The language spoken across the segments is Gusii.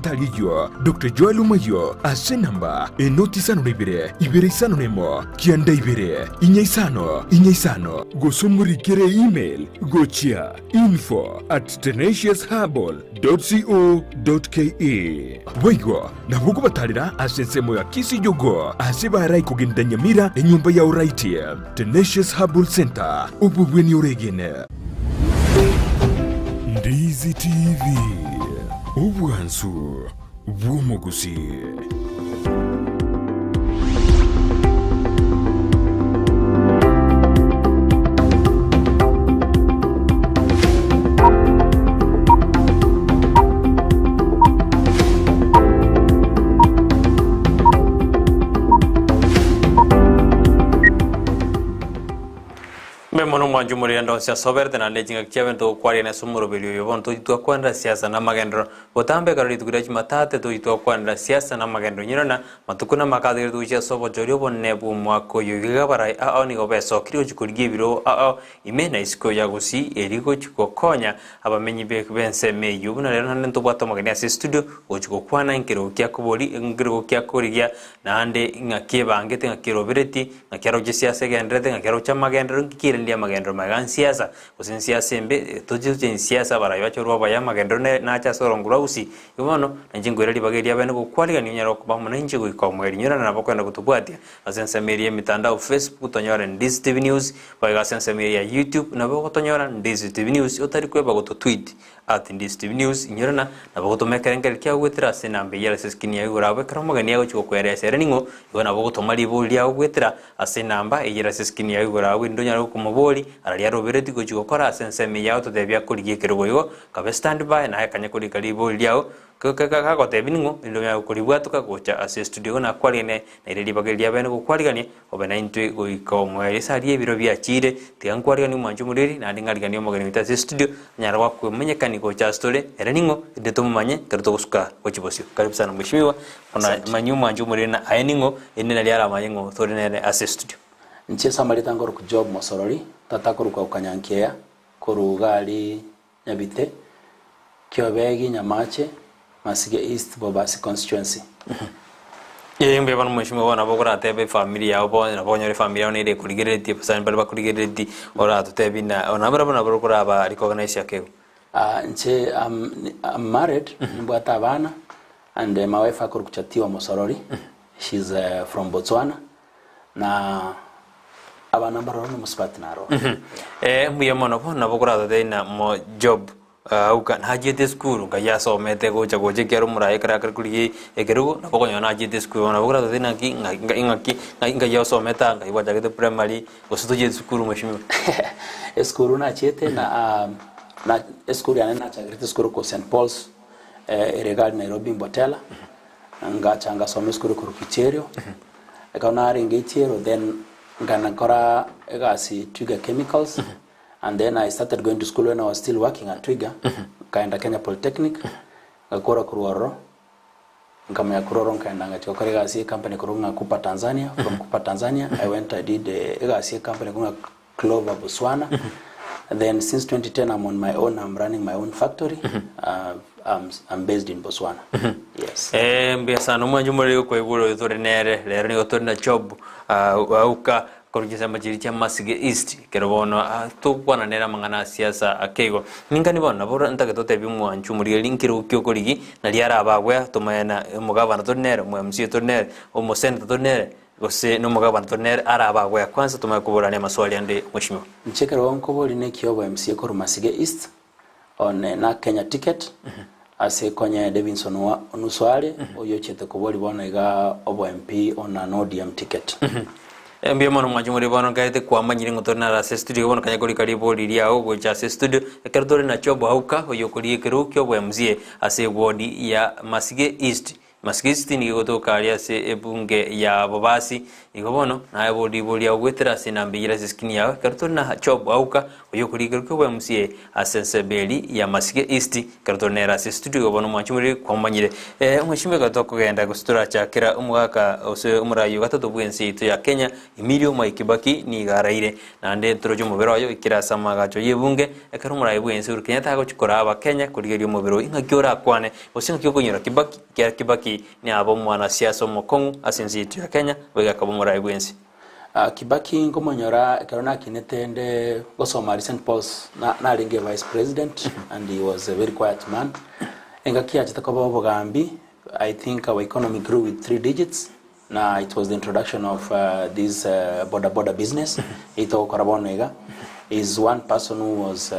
Tari eyio, Doctor Joel Omayio ase enamba enoti isano na ibere, ibere isano na emo, kianda ibere, inya isano, inya isano. Gose omorikere email gochia info at tenaciousherbal dot co dot ke. Boigo nabo okobatarera ase ensemo ya Kisii Jogoo ase barai kogenda Nyamira enyomba ya Oraiti. Tenacious Herbal Centre, obobweni oregene. Ndizi TV, obwansu bw'omogusii. Mbe mono mwanche omorende onsi ase oberete naende chingaki chiabe ntogokwaria ase omoroberi oyo bono tochi twakwanera siasa na amagenderero. Botambe ekero rituko ria Jumatatu tochi twakwanera siasa na amagenderero nyirana matuko na amaka atagete gochia ase obochori obonene bw'omwaka oyo iga abarai ao nigo besokirie gochia korigia ebiro ao ime na isiko ya gusii eri gochia gokonya abamenyi b'ensemo eyio buna rero naende ntobwate omogeni ase estudio gochia gokwana nkerogo kia kobori nkerogo kia korigia naende ng'aki ebangete ng'aki erobereti Ng'aki aroche siasa egendererete, ng'aki aroche amagenderero, nki kerendia amagenderero magega nsiasa, gose nsiasa embe, toche toche nsiasa abarai bache korwa abaya amagenderero ne nache ase orongo rwa gusii. Igo bono, nainche nkoira ribaga eri riabeene gokwarigania onyare gokoba amo nainche goika omoerio. Inyorana nabo okogenda gotobwatia ase ensemo eria y'emitandao Facebook tonyore Ndizi TV News, boigo ase ensemo eria ya YouTube nabo ogotonyora Ndizi TV News otari kweba gototweet at Ndizi TV News, inyorana nabo ogotoma ekerengererio kiao goetera ase enamba eyio ase eskrini yago igoro abwo ekero omogeni agochia gokoeresa ere ning'o, igo nabo ogotoma ribori riao goetera ase enamba eyio ere ase eskrini yago igoro abwo erinde onyare gokomobori araria aroberetie gochia gokora ase ensemo eyio agototebia akorigie ekerogo igo kabe stand by naye kanya korika ribori riao Gagotebia ning'o, erinde onyare koribwatoka gocha ase estudio igo nakwariganie naire ribaga eria riabeene gokwarigania obe naintwe goika omoerio. Ase aria ebiro biachiire, tiga nkwariganie omwancho omoriri, naende ng'ariganie omogeni oito ase estudio, anyare goakomenyekani gocha ase tore, ere ning'o, erinde tomomanye ekero togosuka gochia bosio. Karibu sana mweshimiwa, bono manyia omwancho omoriri na aye ning'o, erinde nario aramanye ng'o tore nere ase estudio. Inche ase amarieta nkorokwa Job Mosorori, tata akorokwa Okanyankiea, korwa iga aria Nyabite, Kiobegi, Nyamache, Masige East, Bobasi Constituency. Ee, mbuya bono mweshimiwa bono nabo okoratebe efamiri yao bono nabo okonyora efamiri yao nere ekorigereretie abasani baria bakorigereretie oratotebie na nabarabwo nabo okoraba recognize ake igo. Ah, inche am am married, nimbwate abana, and my wife akorokwa Chatiwa Mosorori, she's from Botswana, Na abana mbaroro na omosubati naroro. Eh, mbuya mono bono nabo okoratotebie na mo job auka nachiete esukuru nkai asomete gocha gocha ekiagera omoraia ekero akare korigia ekerogo nabo okonyora nachiete esukuru bono nabo okoratotebie naki ng'ai ng'aki ng'ai ngai osomete aa ngai gwachagete primary gose tochieti sukuru mweshimiwa. Esukuru nachiete na na esukuru yane nachakerete esukuru korwa St Paul's ere iga aria Nairobi Mbotela. Ngacha ngasoma esukuru korwa Kicherio, ekero narenge Itiero then nkanakora egasi Twiga Chemicals and then I started going to school when I was still working at Twiga, nkaenda Kenya Polytechnic, ngakora korwa ororo, nkamanya korwa ororo nkaenda ngachia gokora egasi ye company korwa ng'a Cooper Tanzania, from Cooper Tanzania I went I did egasi ye company korwa ng'a Clover Botswana, then since 2010 I'm on my own, I'm running my own factory, I'm, I'm based in Botswana. Yes. Eh, mbuya sana omwancho omoreri okoigwa oyo tore nere rero nigo tore na Job ah, auka korwa chinsemo chiria chia Masige East ekero bono ah, togokwana nere amang'ana a siasa ake igo. Ninkani bono nabo ora ntagete otebie omwancho omoreri nkere ki okorigi naria arabe agwea tomanye na omogabana tore nere, omo MCA tore nere, omosenator tore nere. Gose nomogabane tore nere arabe agoya kwansa tomanye koborania amaswali ande mweshimiwa. Inche ekerogo nkoborie neki obo MCA korwa Masige East on na Kenya ticket ase konye Davidson Onusware oyio ochiete koboria bono iga obo MP on an ODM ticket. Mbuya mono mwanche more bono nkaete kwamanyire ng'a tore naro ase estudio bono kanya korika ribori riao gocha ase estudio ekero tore na Job Auka oyio okorigia ekerogo kia obo MCA ase eward ya Masige East. Masige East nigo egotoka aria ase ebunge ya Bobasi. Igo bono, naye boria riborio goetera ase enamba eyio ere ase eskrini yao, ekero tore na Job Auka, oyio okorigerwa kw'obo MCA ase ensemo eria ya Masige East, ekero tore nere ase estudio igo bono omwanchi omoriri kwamomanyire. Omweshimiwa ekero tokogenda gose torachakera omogaka gose omorai o gatato bw'ense yaito ya Kenya, Emilio Mwai Kibaki nigo araire naende toroche omobere oye oikire ase amagacho y'ebunge, ekero omorai bw'ense Uhuru Kenyatta agochia koraa Abakenya korigereria omobere oyio ng'aki orakwane gose ng'aki okonyora Kibaki, ekiagera Kibaki Niabe omwanasiasa omokong'u ase ense yaito ya Kenya, boigo akaba omorai bw'ense. Kibaki nkomonyora ekero nakinete nde gosoma aria St Paul's na narenge vice president and he was a very quiet man. Engaki yachete koba obogambi I think our economy grew with three digits na it was the introduction of this boda boda business eyio togokora bono iga. He is one person who was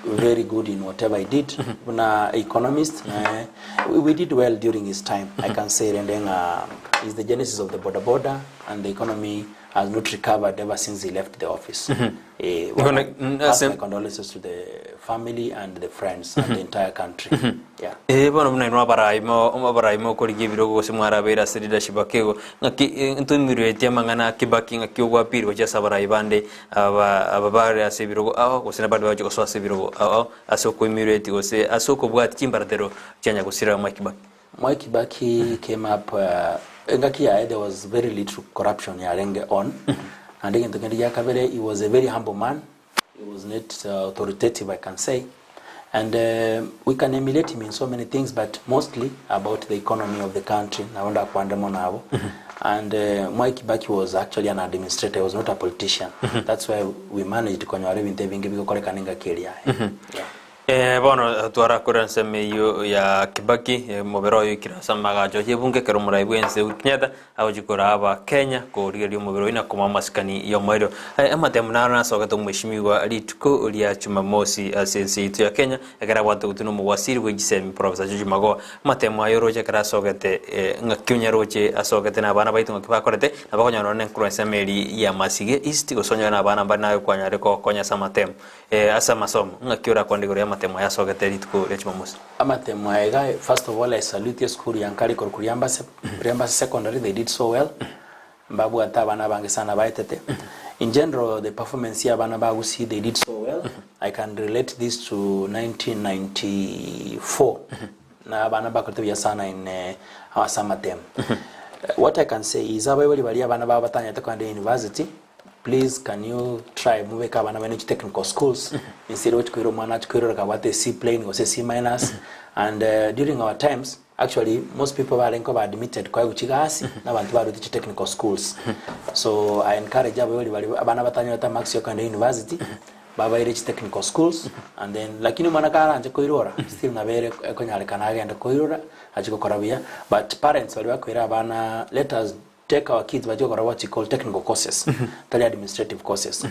very good in whatever he did buna economist naye we did well during his time I can say rende ng'a is the genesis of the boda boda and the economy has not recovered ever since he left the office eh, Bono, well, pass ase- my condolences to the family and the friends and the entire country yeah. Eh, bono buna inwe abarai mo abarai mokorigia ebirogo gose mwarabeire ase leadership ake igo, ng'aki eh, ntoimirweti amang'ana a Kibaki ng'aki ogwapiri gochia ase abarai bande aba aba bare ase ebirogo ao gose nabande bagochia gosoa ase ebirogo ao ase okoimirweti gose ase okobwati chimbaratero chia nyagusira Mwai Kibaki. Mwai Kibaki came up engaki yaye there was very little corruption yarenge on naende egento kende gia kabere he was a very humble man he was not authoritative I can say and we can emulate him in so many things but mostly about the economy of the country nabo ndakwanire mono abwo and Mwai Kibaki was actually an administrator he was not a politician that's why we managed konyora ebinto ebinge bigokorekana engaki eria yaye yeah. Eh, bono twarakora ensemo eyio ya Kibaki, eh, omobere oye oikire ase amagacho y'ebunge ekero omorai bw'ense Uhuru Kenyatta agochia koraa Abakenya korigereria omobere oyio na komoa amasikani y'omoerio. Eh, amatemo naro nasogete omweshimiwa rituko ria Jumamosi ase ense yaito ya Kenya ekero abwate gotwa nomowasiri bwe chisemi Professor George Magoha. Amatemo aye oroche ekero asogete eh, ng'aki onyaroche asogete na abana baito ng'aki bakorete, nabo okonyora nonye nekorwa ensemo eria ya Masige East gose onyore na abana mbare naye kwanyare kogokonya ase amatemo. Ee, ase amasomo, ng'aki orakwane igoro y'amatemo aya asogete rituko ria Jumamosi? Amatemo aya iga, first of all I salute esukuru ya nkare korwa Riambase, Riambase Secondary, they did so well, mbabwate abana abange sana baetete. In general the performance ya abana ba Gusii they did so well, I can relate this to 1994 na abana mbakorete buya sana in ase amatemo. What I can say is abaibori baria abana babo batanyarete kogenda university, Please can you try mobeke abana baino chi technical schools instead ochi koira omwana achi koirora kabwate a C plain gose C minus and during our times actually most people barenge koba admitted koegwa chigasi na abanto barwete chi technical schools so I encourage abaibori baria abana batanyorete amarks ya kogenda university babaire chi technical schools and then lakini omwana karanche koirora still nabo ere ekonyarekana agende koirora achi gokora buya but parents baria bakoira abana let us Take our kids bachie gokora what you call technical courses, tari administrative courses.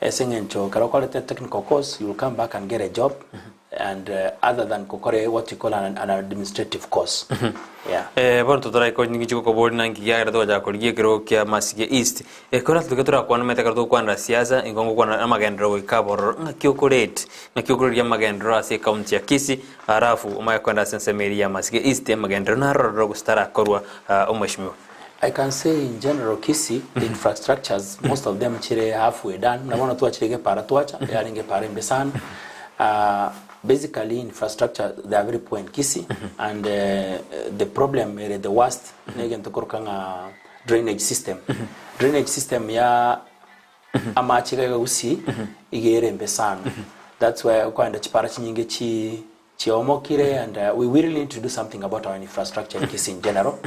Ase eng'encho ekero okorete technical course, you will come back and get a job and other than gokora what you call an, an administrative course. Yeah. Eh, bono totoraika ngichi gokoboria naki kiagera togochaka korigia ekerogo kia Masige East. Ekero totoke torakwane omanyete ekero togokwanera siasa, igo ngokwana amagenderero goika abororo, ng'aki okorate, ng'aki okoreria amagenderero ase ecounty ya Kisii, alafu omanye kogenda ase ensemo eria ya Masige East, amagenderero narororo gose tarakorwa omweshimiwa. I can say in general Kisii the infrastructures most of them chire halfway done buna bono twachire gepara twacha yarenge epara embe sana basically infrastructure they are very poor in Kisii and the problem ere the worst ne egento koroka ng'a drainage system drainage system ya amache iga iga Gusii iga ere embe sana that's why okoenda chipara chinyinge chi Chiaomokire and we really need to do something about our infrastructure in Kisii in general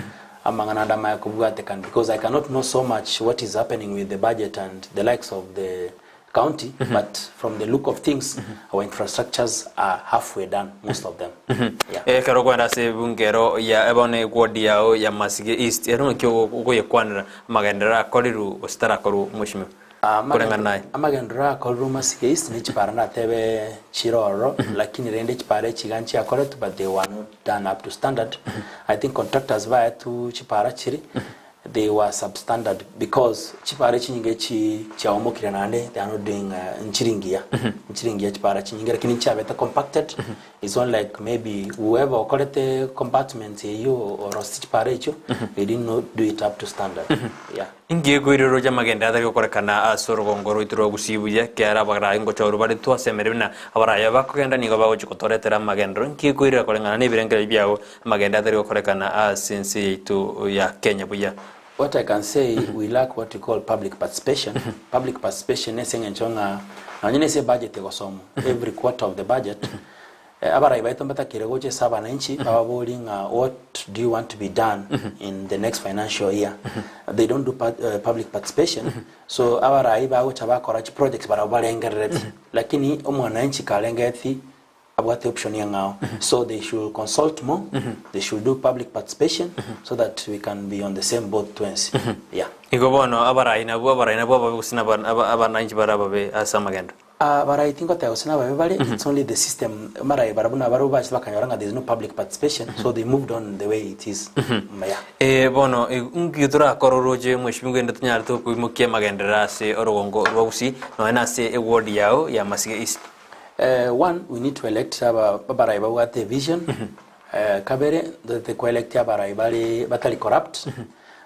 amang'ana ande amaya kobwatekana because I cannot know so much what is happening with the budget and the likes of the county but from the look of things our infrastructures are halfway done most of them yeah. Ekero okoenda ase ebungero ya bono eward yao ya Masige East ero ng'aki ogoyekwanera amagenderero akorirwe gose tarakorwa mweshimiwa? Koreng'ana naye. Amagenderero akorirwe Masige East ne chipara ndatebe chire ororo lakini rende chipara echi iga nchiakoretwe but they were not done up to standard. I think contractors baetwe chipara chiri. They were substandard because chipara chinyinge chi chiaomokire naende they are not doing nchiri ngiya nchiri ngiya chipara chinyinge lakini nchiabete compacted it's not like maybe whoever okorete compartments eyio orosie chipara echio they did not do it up to standard yeah. Inki ekoirororia amagendo atari gokorekana ase orogongo rwaito rwa Gusii buya, ekiagera abarai ngochorwa bare twasemire buna abarai aba bakogenda nigo bagochia gotoretera amagenderero. Inki ekoirera koreng'ana nebirengererio biao amagendo atari gokorekana ase ense yaito ya Kenya buya? What I can say we lack what we call public participation. Public participation nese eng'encho ng'a nonye nese ebudget egosomwa every quarter of the budget abarai baito mbatakire gocha ase abananchi bababorie ng'a what do you want to be done in the next financial year. They don't do public participation so abarai bagocha bakora chiprojects barabwo barengereretie lakini omwananchi karengeretie abwate option eng'ao so they should consult more they should do public participation so that we can be on the same boat twensi yeah. Igo bono abarai nabwo abarai nabwo ababe gose naba aba abananchi bare ababe ase amagendo. Abarai tingoteba gose nababe bare it's only the system amarai barabwo nabarabwo bachete bakanyora ng'a there is no public participation so they moved on the way it is yeah. Ee bono inki torakore oroche mweshimiwa erinde tonyare tokoimokia amagenderero ase orogongo rwa Gusii nonya na ase eward yao ya Masige East. One, we need to elect aba abarai babwate evision. Kabere, ntotete koelect abarai bare batari corrupt.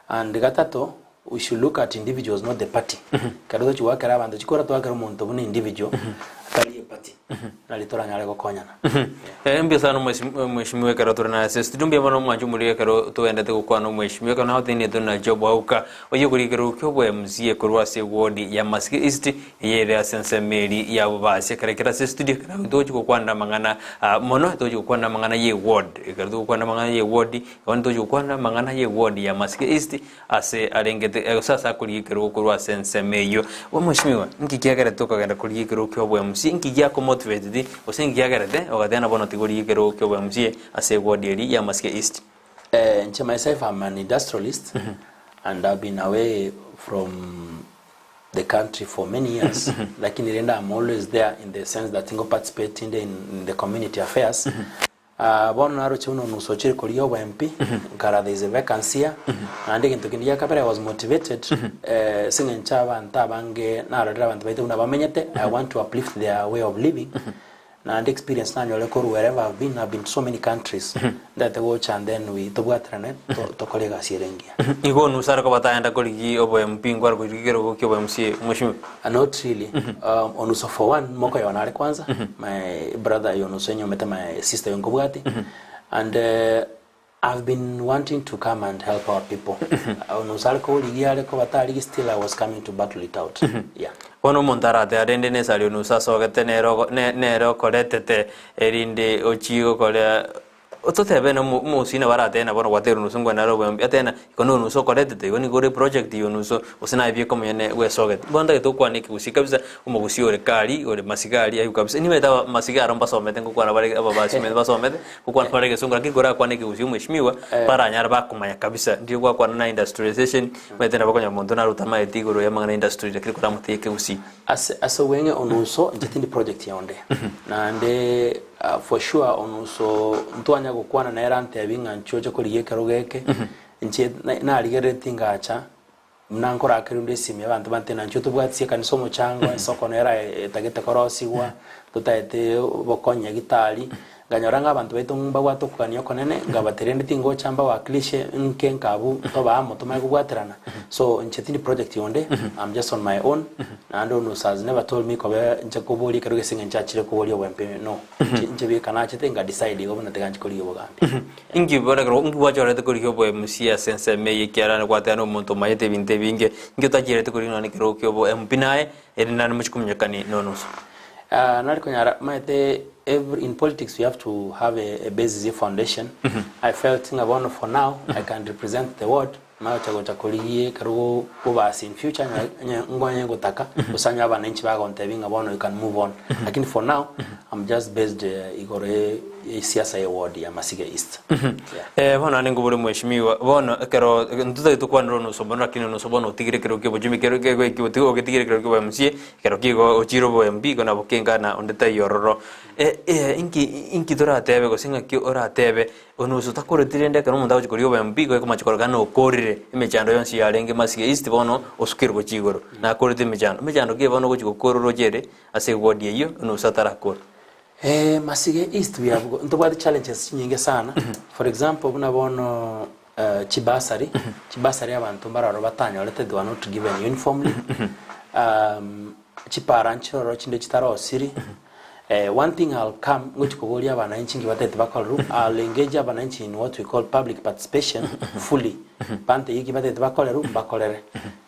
And gatato, we should look at individuals not the party. Ekero tochi goakera abanto chikura toakere omonto buna individual atari eparty nari toranyare gokonyana. Eh, mbuya sana omweshimi- omweshimiwa ekero tore naye ase studio mbuya mono omwancha omoriri ekero toendete gokwana omweshimiwa ekero nago teinie tore na Job Auka oyio okorigereria kia obo MCA korwa ase eward ya Masige East Eye ere ase ensemo eria ya bobasi, ekero ekere ase estudio, ekero togochia gokwanera amang'ana mono, togochia gokwanera amang'ana ya eward, ekero togokwanera amang'ana ya eward, bono togochia gokwanera amang'ana ya eward ya Masika East, ase arengete gose ase akorigia ekerogo korwa ase ensemo eyio. Bono mweshimiwa, nki kiagerete okagenda korigia ekerogo kia obo MC? Nki giakomotivateti gose nki kiagerete ogateba bono tiga origie ekerogo kia obo MC ase eward eria ya Masika East? Inche myself I'm an industrialist and I've been away from the country for many years lakini rende I'm always there in the sense that ngo participate inde in the community affairs Ah, bono naroche buna onusu ochire koria obo MP nkara there is a vacancy here naende egento kende gia kabere I was motivated eh, ase eng'encho abanto abange narorire abanto baito buna bamenyete I want to uplift their way of living Naende experience nanyore korwa wherever I've been, I've been to so many countries, ndete gocha and then we tobwaterane to- tokore egasi ere engiya. Igo onusu are koba tagenda korigia obo MP nkware korigia ekerogo kia obo MCA mweshimiwa. Not really. Onusu for one, mokoyona are kwanza, my brother oyo onusu enyomete my sister oyo nkobwati, and I've been wanting to come and help our people. Onusu are korigia are koba tarigi still I was coming to battle it out. Yeah. Bono omonto aratebe, Rende nesari onusu asogete nere ogo- ne- nere okoretete, erinde ochie gokora Totebe na omo- omogusii nabo aratebe na bono gwateire onusu ngwe nare obwembe, atebe na iko na onusu okoretete, igo nigo ore project ya onusu, gose naye bieka omonyene bwesogete. Bono ntagete gokwana ekegusii kabisa, omogusii ore kari, ore masiga aria aigwe kabisa, nimanyete aba masiga aro mbasomete ngokwana bare ababasomete basomete, gokwana bare egesongo lakini korakwane ekegusii omweshimiwa, baranyare bakomanya kabisa. Ndiyo gwakwana na industrialization, omanyete nabo okonyora omonto naro otamaeti igoro ya amang'ana ya industry lakini koramotebie ekegusii. Ase ase obweng'e onuso inche tindi project ya onde naende for sure onuso ntwanya gokwana nere antebi ng'a nchi oche korigia ekerogo eke inche narigereretie ngacha buna nkorakeria onde esimi abanto bantebie na inchuo tobwatisie ekanisa omochango esoko nero etagete korosigwa totaete obokonyi nyagitari Nkanyora ng'a abanto baito mbabwate okogania okonene, nkabateria rende tingocha mbawakilishe nke nkabu tobe amo tomanye kobwaterana. So inche tindi project onde, I'm just on my own, naende Onusa has never told me kobe inche koboria ekero gese ng'a inche achire koboria obwempe no. Inche inche bieka nachete nka decide igo buna tiga nchi korigia obogambi. Inki bono ekero inki gwachorete korigia obo MC ase ensemo eye ekiagera gwateba na omonto omanyete ebinto ebinge, inki otachiarete korigia nonya na ekerogo kia obo MP naye, erinde naende mochie komunyekani na Onusa? Nari konyara maete every in politics you have to have a, a basis a foundation I felt ng'a bono for now I can represent the ward magocha gocha korigia ekero go- gobasi in future nya- ngonye gotaka gose onye abananchi bagontebi ng'a bono you can move on lakini for now I'm just based eh, igoro ye Esiasa ye ward ya Masige East. Yeah. Eh, bono naende nkobore mweshimiwa, bono ekero ntotagete tokwanere onusu mono lakini onusu bono otigire ekero kia obochumi kero kego eki oti ogetigire ekero kia obo-MCA, ekero kigo ochire obo-MP igo nabo kenga na onde taiyo ororo. Eh eh inki inki toratebe gose ng'aki oratebe onusu takoreti rende ekero omonto agochi koria obo-MP igo ekomacha kororekana na okorire emechando yonsi yarenge Masige East bono osukire gochia igoro, nakorete emechando. Emechando ki bono ogochi gokora oroche ere ase eward eyio onusu atarakora? Eh, Masige East we have got, ntobwate challenges chinyinge sana. For example, buna bono eh, chibasari, chibasari abanto mbararo batanyorete they were not given uniformly. Um, chipara nchiroro chinde chitarosiri. Eh, one thing I'll come ngochi koboria abananchi nki batagete bakorerwe, I'll engage abananchi in what we call public participation fully. Bantebie ki batagete bakorerwe, mbakorere.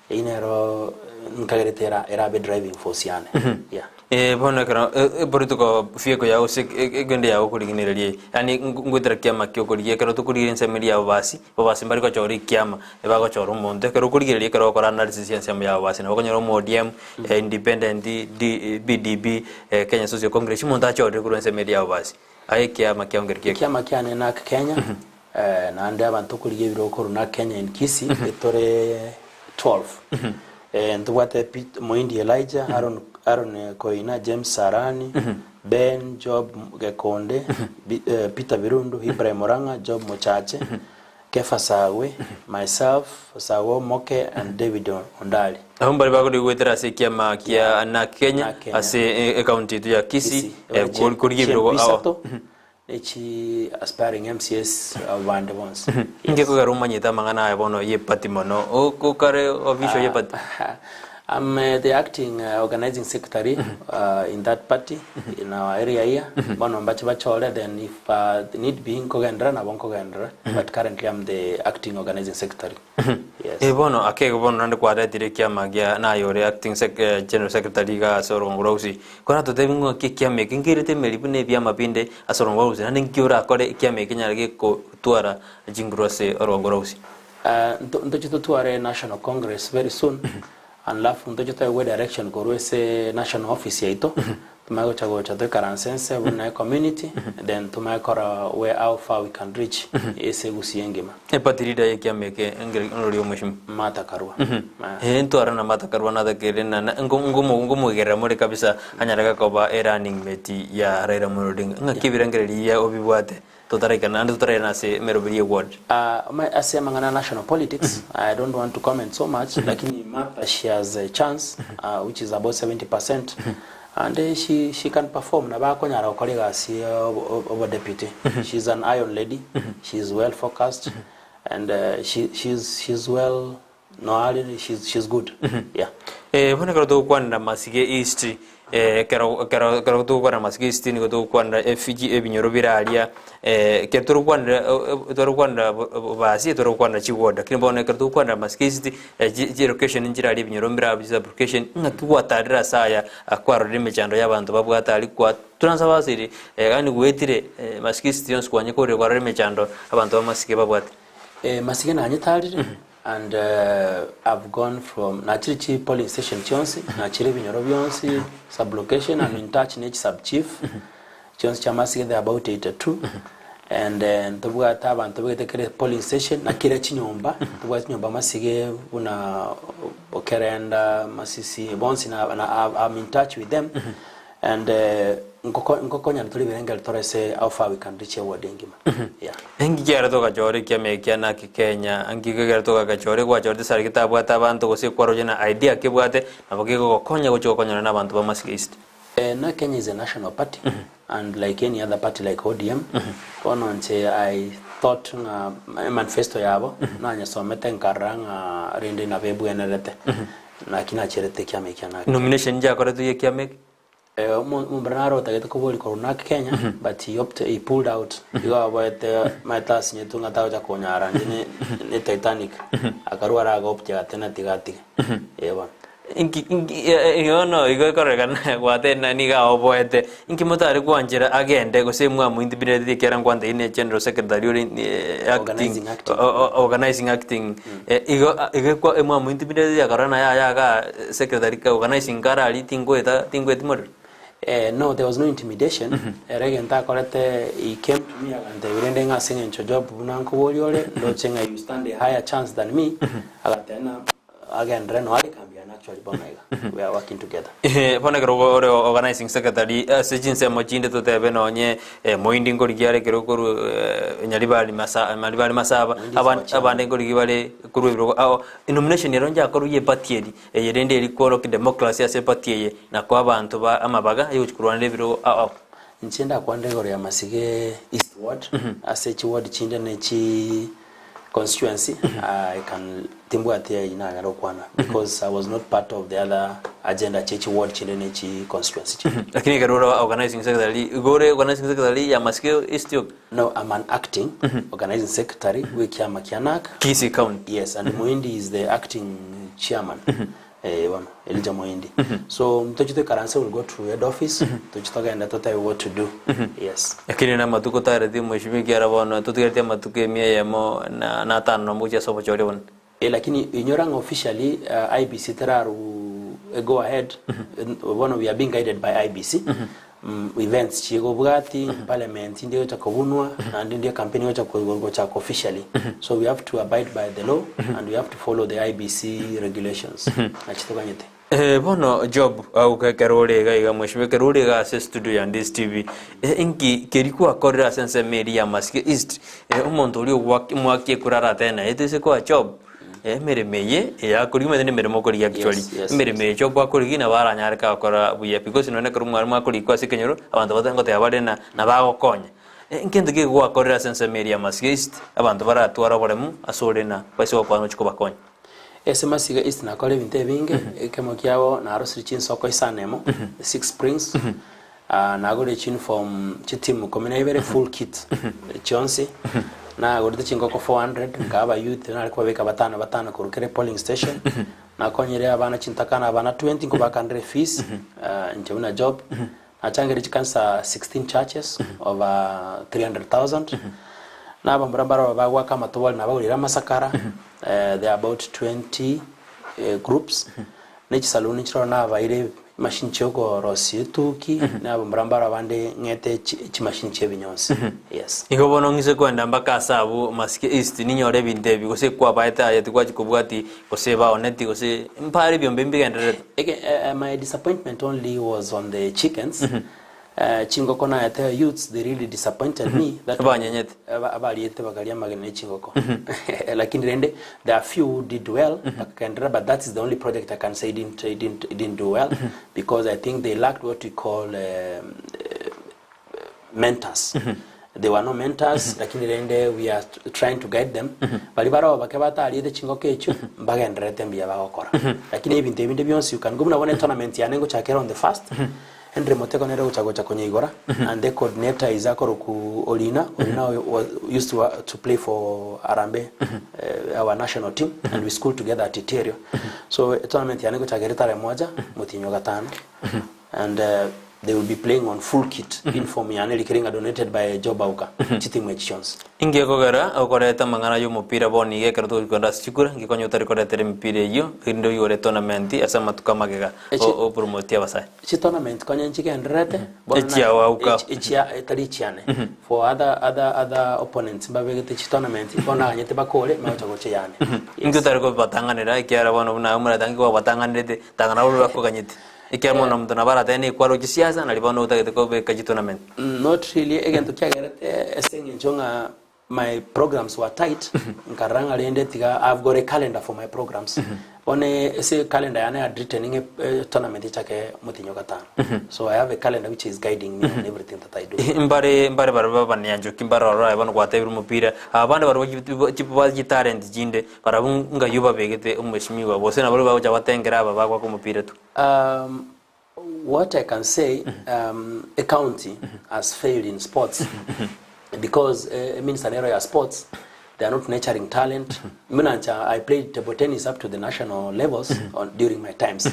Eyio nero nkagerete era erabe driving force yane. Yeah. Eh, bono ekero eh, political vehicle yago gose egende yago okoriginereria eye, yaani ngoetera kiama ki okorigia ekero tokorigereria ensemo eria ya ababasi, ababasi mbari gochora ekiama, ebagochora omonto. Ekero okorigereria ekero ogokora analysis ya ensemo ya ababasi nabo okonyora omo ODM, independent, D, PDP, Kenya Social Congress, omonto achorire korwa ensemo eria ya ababasi. Aye ekiama kiao nkeri kieke? Ekiama kiane nak Kenya, naende abanto okorigia ebirogo korwa nak Kenya in Kisii, etore 12. Ntobwate Pete Moindi Elijah, Aaron, Aaron Koina, James Sarani, Ben Job Gekonde, Bi- Peter Birundu, Ibrahim Murang'a, Job Mochache, Kefa Sagwe, myself, Sagwe Omoke and David Ondari. Abwo mbare bagorire goetera ase ekiama kia Narc Kenya Narc Kenya. ase ecounty yaito ya Kisii Kisii. eh, Chi- korigia chi ebirogo MP ao. isato, ne chi aspiring MCAs abo bande bonsi. Inki ekogera omanyete amang'ana aya bono ye party mono okare official ye party? I'm the acting organizing secretary in that party in our area here. Bono mbache bachore then if need be nkogenderera nabo nkogenderera but currently I'm the acting organizing secretary. Yes. Eh, bono ake bono naende kwaretire ekiama gia naye ore acting sec, eh, general secretary iga ase orongo rwa Gusii. Koratotebi ng'a ki ekiama eke nkerete emeri buna ebiama binde ase orongo rwa Gusii naende nki orakore ekiama eke kenyare gekotwara chinguru ase orongo rwa Gusii. Ntoche totware national congress very soon alafu ntoche toegwe direction korwa ase national office yaito tomanye gocha gocha toikaranse nse buna ecommunity then tomanye korora where how far we can reach ase Gusii engima. Eparty leader ye ekiama eke ngere ori omweshimiwa. Martha Karua. Ee ntware na Martha Karua natakeire na ngomoigerera more kabisa anyare koba e running mate ya Raila Amolo Odinga. Ng'aki ebirengererio ebi obibwate? Totaraikana naende totarairana ase emeroberi ye ward. Ase amang'ana a national politics, I don't want to comment so much, lakini Martha she has a chance which is about 70 percent and she, she can perform nabo akonyara gokora egasi ya obo deputy. She is an iron lady, she is well focused and she, she's, she's well no are she's, she's good. Yeah. Eh, bono ekero togokwanera Masige East, eh, ekero ekero ekero togokwanera Masige East nigo togokwanera efiji ebinyoro bire aria, eh, ekero torokwanera torokwanera bobasi torokwanera chiward, lakini bono ekero togokwanera Masige East, chi chilocation nchire aria ebinyoro mbire abwo chisublocation, ng'aki gwatarire ase aya kwarorire emechando ya abanto babwate aria kwa toransa ase yaani goetire Masige East yonsi kwanyekorire kwarora emechando abanto ba Masige babwate. Masige nanyetarire And I've gone from nachire chi polling station chionsi, nachire ebinyoro bionsi, sub location, I'm in touch ne chi sub chief chionsi chia Masige they are about 82 and ntobwate abanto begete kere polling station na kera chinyomba, ntobwate chinyomba Masige buna Okerenda, Masisi, bonsi na na I'm in touch with them And nkoko nkokonyana tore ebirengererio tore ase how far we can reach eward engima. Yeah. Enki kiare togachora ekiama ekia naki Kenya? Nki kegere togagachora egwachorete sari getabwate abanto gose ekwaroche na idea kebwate nabo kegogokonya gochia gokonyana na abanto ba Masika East? Na Kenya is a national party and like any other party like ODM bono inche I thought ng'a emanifesto yabo nanyesomete nkarora ng'a rende nabo ebwenerete Naki nacherete ekiama ekia naki. Nomination njakoretwe ye ekiama eke? Eh, omo- omomura naro otagete koboria korwa NARC Kenya, but he opt, he pulled out. Igo aboete maete asinyetwe ng'a tagocha konyara inche ne, ne Titanic. Akarwa ara agaoptia agateba tiga atige. Eh bono. Inki inki bono igo ekororekana gwateba nigo aoboete, inki motare gwanchera agende gose mwamointimidatetie ekiagera nkwantebi ne general secretary ore acting Organizing acting. organizing acting Igo igo ekwa mwamointimidatetie akarora naye aye igaa secretary ka organizing kare aria tingoeta tingoeti morero. Eh, no there was no intimidation, ere egento akorete he came to me agantebia rende ng'a ase eng'encho Job buna nkoboria ore ndoche ng'a you stand a higher chance than me, agateba ng'a agenderere nonya are ekambi yane actually bono iga, we are working together. Eeh, bono ekero ore organizing secretary ase chinsemo chinde totebe nonye moindi nkorigia are ekero korwa Nyaribari masa Nyaribari Masaba, Moindi is our abande chairman. abande nkorigia bare korwa ebirogo ao, enomination ero njakorwa ya eparty eri. Eye rende eri kworokia democracy ase eparty eye na koa abanto ba amabaga yogochia korwanera ebirogo ao ao. Inche ndakwanire igoro ya Masige East Ward ase chi ward chinde ne chi constituency I can timbwati ayio nanyare gokwana because I was not part of the other agenda chie chi ward chinde ne chi constituency chinde. Lakini ekero ore organizing secretary igo ore organizing secretary ya Masige East yoka? No, I'm an acting organizing secretary bwe ekiama kia NARC. Kisii County. Yes, and Muhindi is the acting chairman. Eh, bono, Elijah Muhindi. So, tochi toikaranse we'll go to head office, tochi togende totebe what to do. Yes. Lakini namatuko tareti mheshimiwa ekiagera bono totigareti amatuko emia eyemo na na atano nomo gochia ase obochori obonene. Eh, lakini inyora ng'a officially uh, IEBC teraru eh, go ahead bono we are being guided by IEBC mm, events chigobwati parliament ndi gocha kobunwa naende ndi campaign gocha gochaka officially so we have to abide by the law and we have to follow the IEBC regulations nachi toganyete Eh, bono Job auka ekero ore iga iga mheshimiwa ekero ore iga ase studio ya Ndisi TV eh, inki keri gwakorire ase ensemo eria ya Masike East eh, omonto oria ogwaki omwaki ekura aratebe naye toise koa Job eh, emeremo eye eyakorigia omanyete na emeremo okorigia actually Yes, yes, emeremo eye Job akorigia nabo aranyare kagokora buya because nonye ekero mwarimu akorikwa ase ekenyoro abanto bate ngoteba bare na nabagokonya eh, nkento ki gwakorire ase ensemo eria ya Masike East abanto baratware oboremu ase ore na baise gokwana ochie kobakonya. Ase Masiga East nakora ebinto ebinge, ekemo kiabo narosirie chinsoko isano emo, six springs, ah, nagorire chiuniform chitimu ikomi na ibere full kit chionsi, nagorete chingoko 400 nkaa abayouth nare kobabeka batano batano korwa kera epolling station, nakonyire abana chintakana abana 20 nkobakanera efees, ah, inche buna job, Nachangeire chikanisa 16 churches over 300,000 na abamura mbarabwo bagoaka amatobori nabagorire amasakara eh, there are about 20 eh, groups ne chisaluni nchiroro nabaire machine chiokorosia etuki na abamura mbarabwo abande ng'ete chi- chimachine chia ebinyonsi yes. Igo bono ng'ise kwenda mpaka ase abwo Masike East ninyore ebinto ebi gose kwabaete aye tikwachia kobwati gose baoneti gose mpare ebiombe mbigendererete. Eke eh, my disappointment only was on the chickens eh, chingoko naete youths they really disappointed me that Abanyenyete. aba- abariete bakaria amagena ne chingoko lakini rende there are few who did well bakagenderera but that is the only project I can say didn't, it didn't, it didn't do well because I think they lacked what we call um, mentors they were no mentors lakini rende we are trying to guide them bari baroo bake batariete chingoko echio mbagendererete mbuya bagokora lakini ebinto ebinde bionsi you can go buna bono etournament yane ngochakera on the first Henry Motego nere ogocha gocha konyeigora and the coordinator is akoroku Orina Orina was, used to, to play for Harambee our national team and we school together at Iterio so etournament yane ngochakera tarehe moja motienyi gatano and They will be playing on full kit, uniform yane rikere ng'a donated by Joe Bauka, chitimu echi chionsi. Inki gekogera okoreta amang'ana y'omopira bono iga ekero togokenda ase chikura? Nki konya otari koretera emepira eyio, erinde oigore etournament ase amatuko amagega Echi- o- opromotie abasae? Chitournament konya nchigendererete bono na- Echiao auka. echi- echia etari echiane for other other other opponents mbabegete chitournament bono naganyete bakore magocha gocha eyane. Inki otari kobatang'anera ekiagera bono buna omoreta nki kwabatang'anerete tang'ana borobwo bakoganyete? Ekiagera mono omonto nabo aratebe nekwarwa chisiasa, nario bono otagete kobeka chitournament. Not really, egento kiagerete ase eng'encho ng'a my programs were tight, nkarora ng'a rende tiga I've got a calendar for my programs. Bono ase calendar yane I had written ng'a eh, tournament echake omotienyi o gatano. So I have a calendar which is guiding me on everything that I do. Mbare mbare barabwo abanyanchoki mbare ororo aye bono gwatebire omopira, aba bande barabwo chi chitalent chinde Barabwo ng'ai obabegete omweshimiwa, gose nabarabwo bagocha batengere aba bagoaka omopira tu? Um, what I can say, um, a county has failed in sports because uh, minister nero ya sports they are not nurturing talent. Mnancha, I played table tennis up to the national levels on, during my times.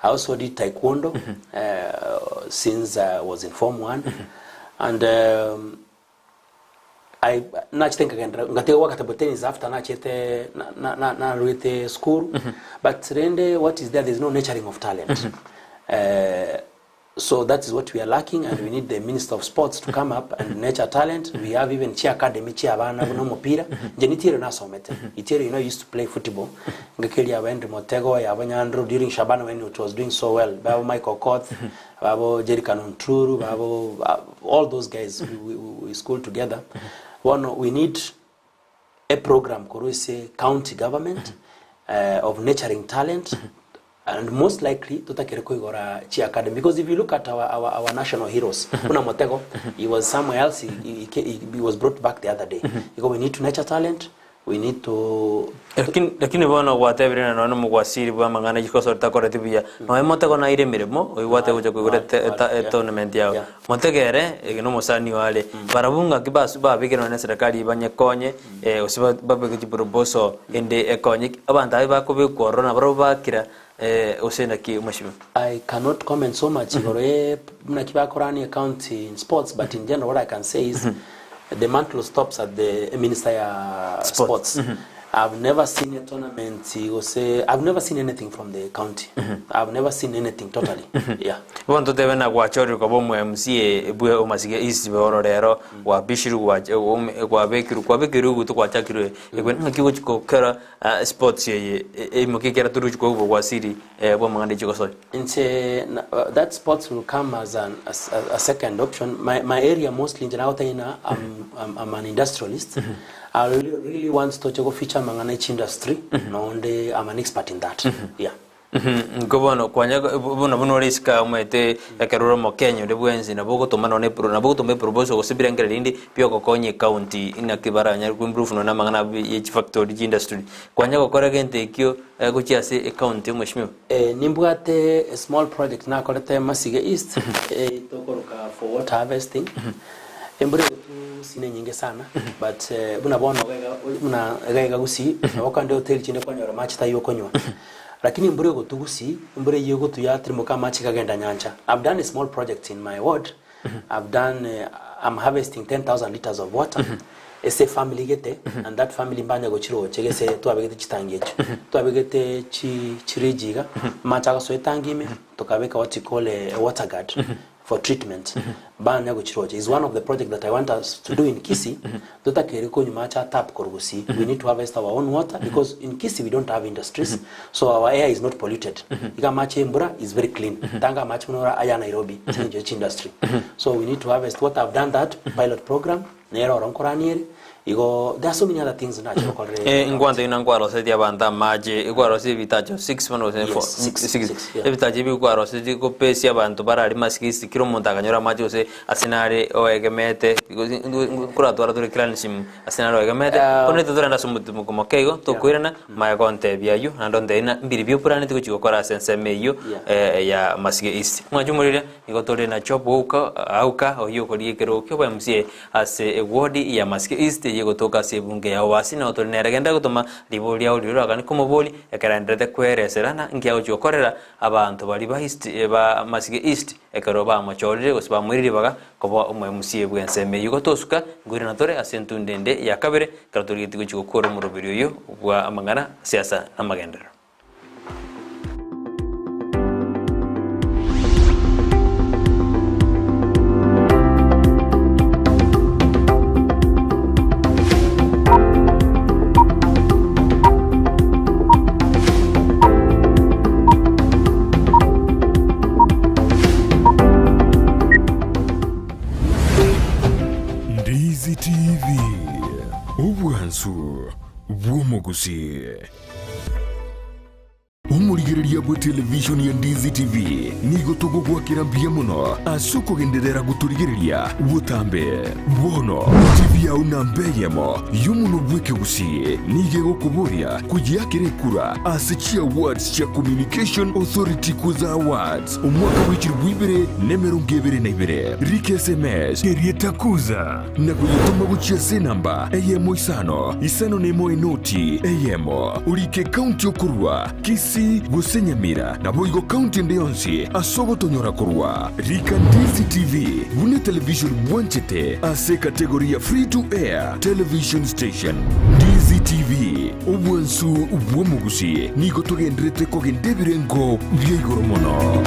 I also did taekwondo uh, since I was in Form 1. And um, I nachete nkagenderera ngatiga gwaka table tennis after nachete na- na- na- naruete school but rende what is there there is no nurturing of talent Eh, So that is what we are lacking and we need the minister of sports to come up and nurture talent. We have even chi academy chia abana buna omopira. Inche Itiero nasomete. Itiero you know used to play football. Ngakeri aba Henry Motego, yabo Nyandro during Shabana when it was doing so well. Babo Michael Okoth, babo Jerry Kanuntruru, babo all those guys we, we, we school together. Bono we need a program korwa ase county government of nurturing talent and most likely totakere koigora chi academy because if you look at our, our, our national heroes buna Motego he was somewhere else he, he, he, he was brought back the other day because we need to nurture talent we need to Lakini lakini bono gwatebire na nonya omogwasiri bwa amang'ana chikosa otakoreti buya nonya motego naire emeremo oigwate gocha koigora etournament yao motego ere ege nomosani oo are barabwo ng'aki basu babekire nonya eserekari banyekonye gose babeke chiproposal ende ekonye abanto abe bakobekwa ororo nabarabwo bakira gose naki omosibwa. I cannot comment so much igoro ye buna ki bakorania county in sports but in general what I can say is The mantle stops at the minister ya sports. I've never seen a tournament gose I've never seen anything from the county. I've never seen anything totally. Yeah. Bono totebe na gwachorire koba omo MCA bwe omasige East bono rero gwabishirwe gwacha gwabekirwe kwabekirwe ogoto gwachakirwe ekwe ng'aki ogochi gokora sports eye eimoke ekero torochi koigwa gwasiri bwa amang'ana echi gosoa. Inche that sports will come as an as a second option my, my area mostly inche nagotebia ng'a I'm, I'm, I'm an industrialist I really, really want toche go feature amang'ana echi industry nonde I'm an expert in that yeah. Nko bono kwanya buna buna ore isiko omanyete ekero ore omokenya onde bwensi nabo ogotoma nonye epro nabo ogotoma eproposal gose ebirengererio rinde biogokonya ecounty naki baranyare ko improve nonye amang'ana abo ye chifactory chiindustry. Kwanya gokora egento ekio gochia ase ecounty omweshimiwa? Nimbwate a small project nakorete Masige East tokoroka for water harvesting embura egotu gusii nenyinge sana but buna bono iga buna iga iga gusii nabo okande hoteli chinde kwanyora amache taiyo okonywa lakini embura egotu gusii embura eywo egotu yatirimuka amache kagenda nyancha I've done a small project in my ward I've done I'm harvesting 10,000 litres of water ase efamily gete and that family mbanya gochiroche gese twabegete chitangi echio twabegete chi chiridge iga amache agosoa etangi ime tokabeka what you call a, a water guard for treatment banya gochiroche is one of the project that I want us to do in Kisii totakeri konywa mache a tap korwa gusii we need to harvest our own water because in Kisii we don't have industries so our air is not polluted iga amache embura is very clean tanga amache buna ora aya Nairobi ase eng'encho ye chiindustry so we need to harvest water I've done that pilot program nere oro nkoranie ere igo there are so many other things ndache gokorera Eh, ingwanto ina nkwarosetie abanto amache ekwarosetie ebitacho 6 bono gose Yes, 4 six, 6 six, yeah. ebitacho ebi kwarosetie gopesia abanto barari masigisi kera omonto akanyora amache gose ase nare oegemete nkoratwara tore clanism Ase naro oegemete, korende titorenda ase omotimoko moke igo, tokoirana, maya gontebia ayio, naende ontebie ng'a mbiri biopuraneti gochia gokora ase ensemo eyio ya Masige East. Mwanche omorire, nigo tore na Job Ouka, Auka, oyio okorigia ekerogo kia obo-MCA ase eward ya Masige East eyio egotoka ase ebunge ya Owasi, nao tore nere genda gotoma riborio riao riria oraganie komoboria, ekero aendererete kwereserana nki agochia gokorera abanto baria ba East ba Masige East ekero bamochorire gose bamoire ribaga Koba omoemusie bw'ensemo eyio gotosuka, nkoirana tore ase entunda ende ya kabere, ekero torigetie gochia gokora omoroberi oyo bwa amang'ana, siasa, na amagenderero. Ndizi TV, obwansu bw'omogusii. Omorigereria bwe television ya Ndizi TV nigo togogwakera mbuya mono ase okogenderera gotorigereria botambe. Bono TV yao namba eyemo y'omonwa bw'ekegusii nigo egokoboria koyeakera ekura ase chiawards chia Communication Authority Kuza Awards omwaka bwe chilifu ibere na emerongo ebere na ibere. Rika sms erieta Kuza na koyetoma gochia ase enamba eyemo isano isano na emo enoti eyemo. Orike ekaunti okorua, Kisii gose Nyamira, naboigo kaunti ende yonsi ase ogotonyora korwa. Rika Ndizi TV buna etelevision bwanchete ase ekategori ya Free to Air Television Station. Ndizi TV, obwansu bw'omogusii nigo togenderete kogenda ebirengo bia igoro mono.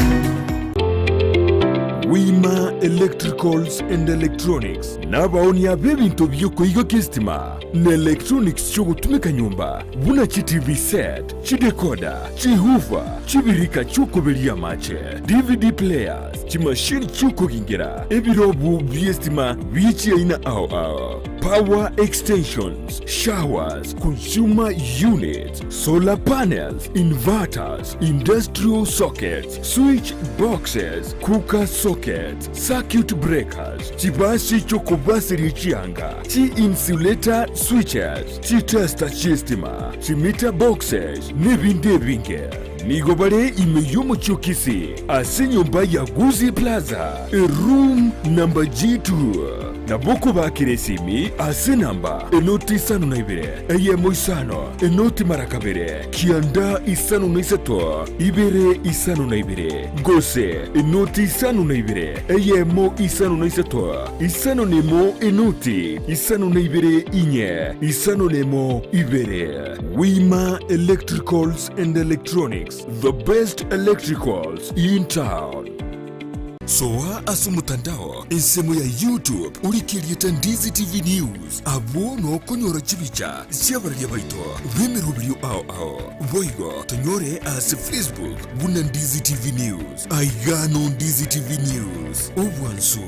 Wima Electricals and Electronics nabaonia b'ebinto bi'okoigokia esitima na electronics chi'ogotumeka nyomba buna chi TV set, chidecoder, chihoofer, chibirika chi'okoberia amache, DVD players, chimashini chi'okogingera, ebirobu bi'esitima bie chiaina ao ao, power extensions, showers, consumer units, solar panels, inverters, industrial sockets, switch boxes, cooker sockets, circuit breakers, chibasi chi'okobaseria chianga, chi-insulator switches, chitester chi'estima, chimeter boxes, nebinde ebinge. Nigo bare ime y'omochie o Kisii, ase enyomba ya Gusii Plaza, eroom number G2. Nabo okobakera esimi ase enamba enoti isano na ibere, eyemo isano, enoti mara kabere, kianda isano na isato, ibere isano na ibere, gose enoti isano na ibere, eyemo isano na isato, isano na emo enoti isano na ibere inye, isano na emo ibere. Wima Electricals and Electronics, the best electricals in town. Soa ase omotandao ensemo ya YouTube orike erieta Ndizi TV News, abwo nokonyora chibicha chi'abararia baito b'emeroberio ao ao. Boigo tonyore ase Facebook buna Ndizi TV News. Aiga no Ndizi TV News, obwansu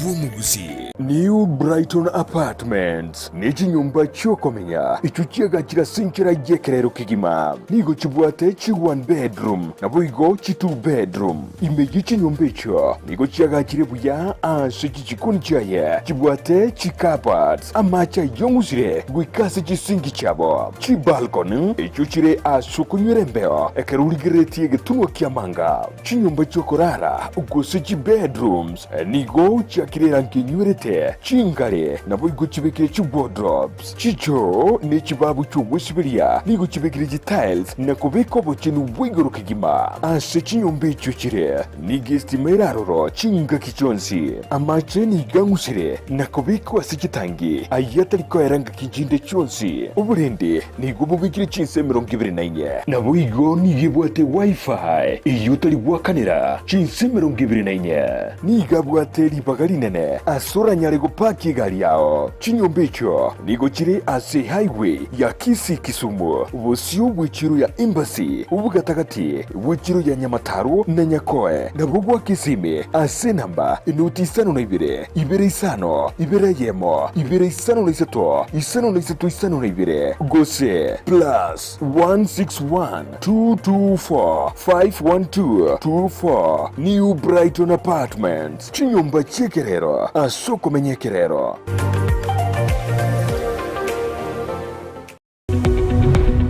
bw'omogusii. New Brighton Apartments nechinyomba chi'okomenya echio chiagachire ase enchera y'ekerero kegima. Nigo chibwate chi one bedroom naboigo chi two bedroom. Ime ye chinyomba echio nigo chiagachire buya ase chichikoni chiaye chibwate chicupboards, amache ayong'usire goika ase chisinki chiabo, chibalcony echio chire ase okonywera embeo ekero origereretie egetunwa ki'amanga, chinyomba chi'okorara gose chibedrooms nigo chiakire erangi enywerete, chingare naboigo chibekire chiwardrobes, chichoo ne chibabu chi'ogwesiberia nigo chibekire chitiles na kobeka obochenu bwa igoro kegima. Ase chinyomba echio chire nigo estima ere aroro chingaki chionsi. Amache nigo ang'usire na kobekwa ase chitangi, ayio atari koera ngaki chinde chionsi. Oborende nigo bobekire chinsa 24. Naboigo nigo ebwate Wi-Fi eyio otari goakanera chinsa 24. Nigo abwate ribaga rinene ase oranyare gopaki egari yao. Chinyomba echio nigo chire ase highway ya Kisii-Kisumu, bosio bw'echiro ya Embassy, obogatagati bw'echiro ya Nyamataro na Nyakoe, nabwo gwa Kisimi ase enamba enoti isano na ibere, ibere isano, ibere eyemo, ibere isano na isato, isano na isato isano na ibere, gose plus 161 224 512 24 New Brighton Apartments, chinyomba chi'ekerero ase okomenya ekerero.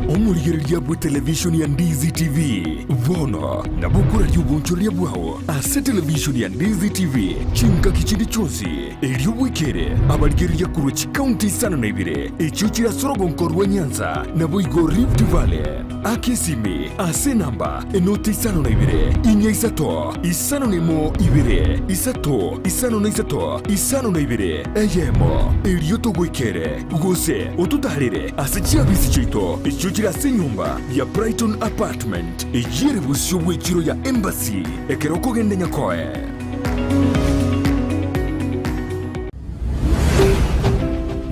Omorigereria bw'etelevishoni ya Ndizi TV bono nabo okoraria obonchoreria bwao ase televishoni ya Ndizi TV chingaki chinde chionsi, erio bwekere abarigereria korwa chikaunti isano na ibere echio chire ase orogonko rwa Nyanza naboigo Rift Valley. Aka esimi ase enamba enoti isano na ibere, inya isato, isano na emo ibere, isato, isano na isato, isano na ibere, eyemo, erio togoikere, gose ototaarere ase chiabisi chiaito echio chire ase enyomba ya Brighton Apartment, eyio ere bosio bw'echiro ya Embassy, ekero okogenda Nyakoe.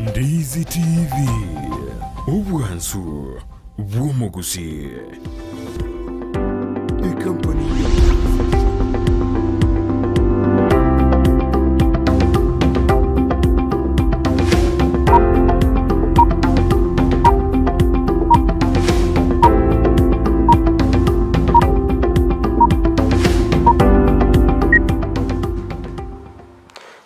Ndizi TV, obwansu bw'omogusii. Ekampani ya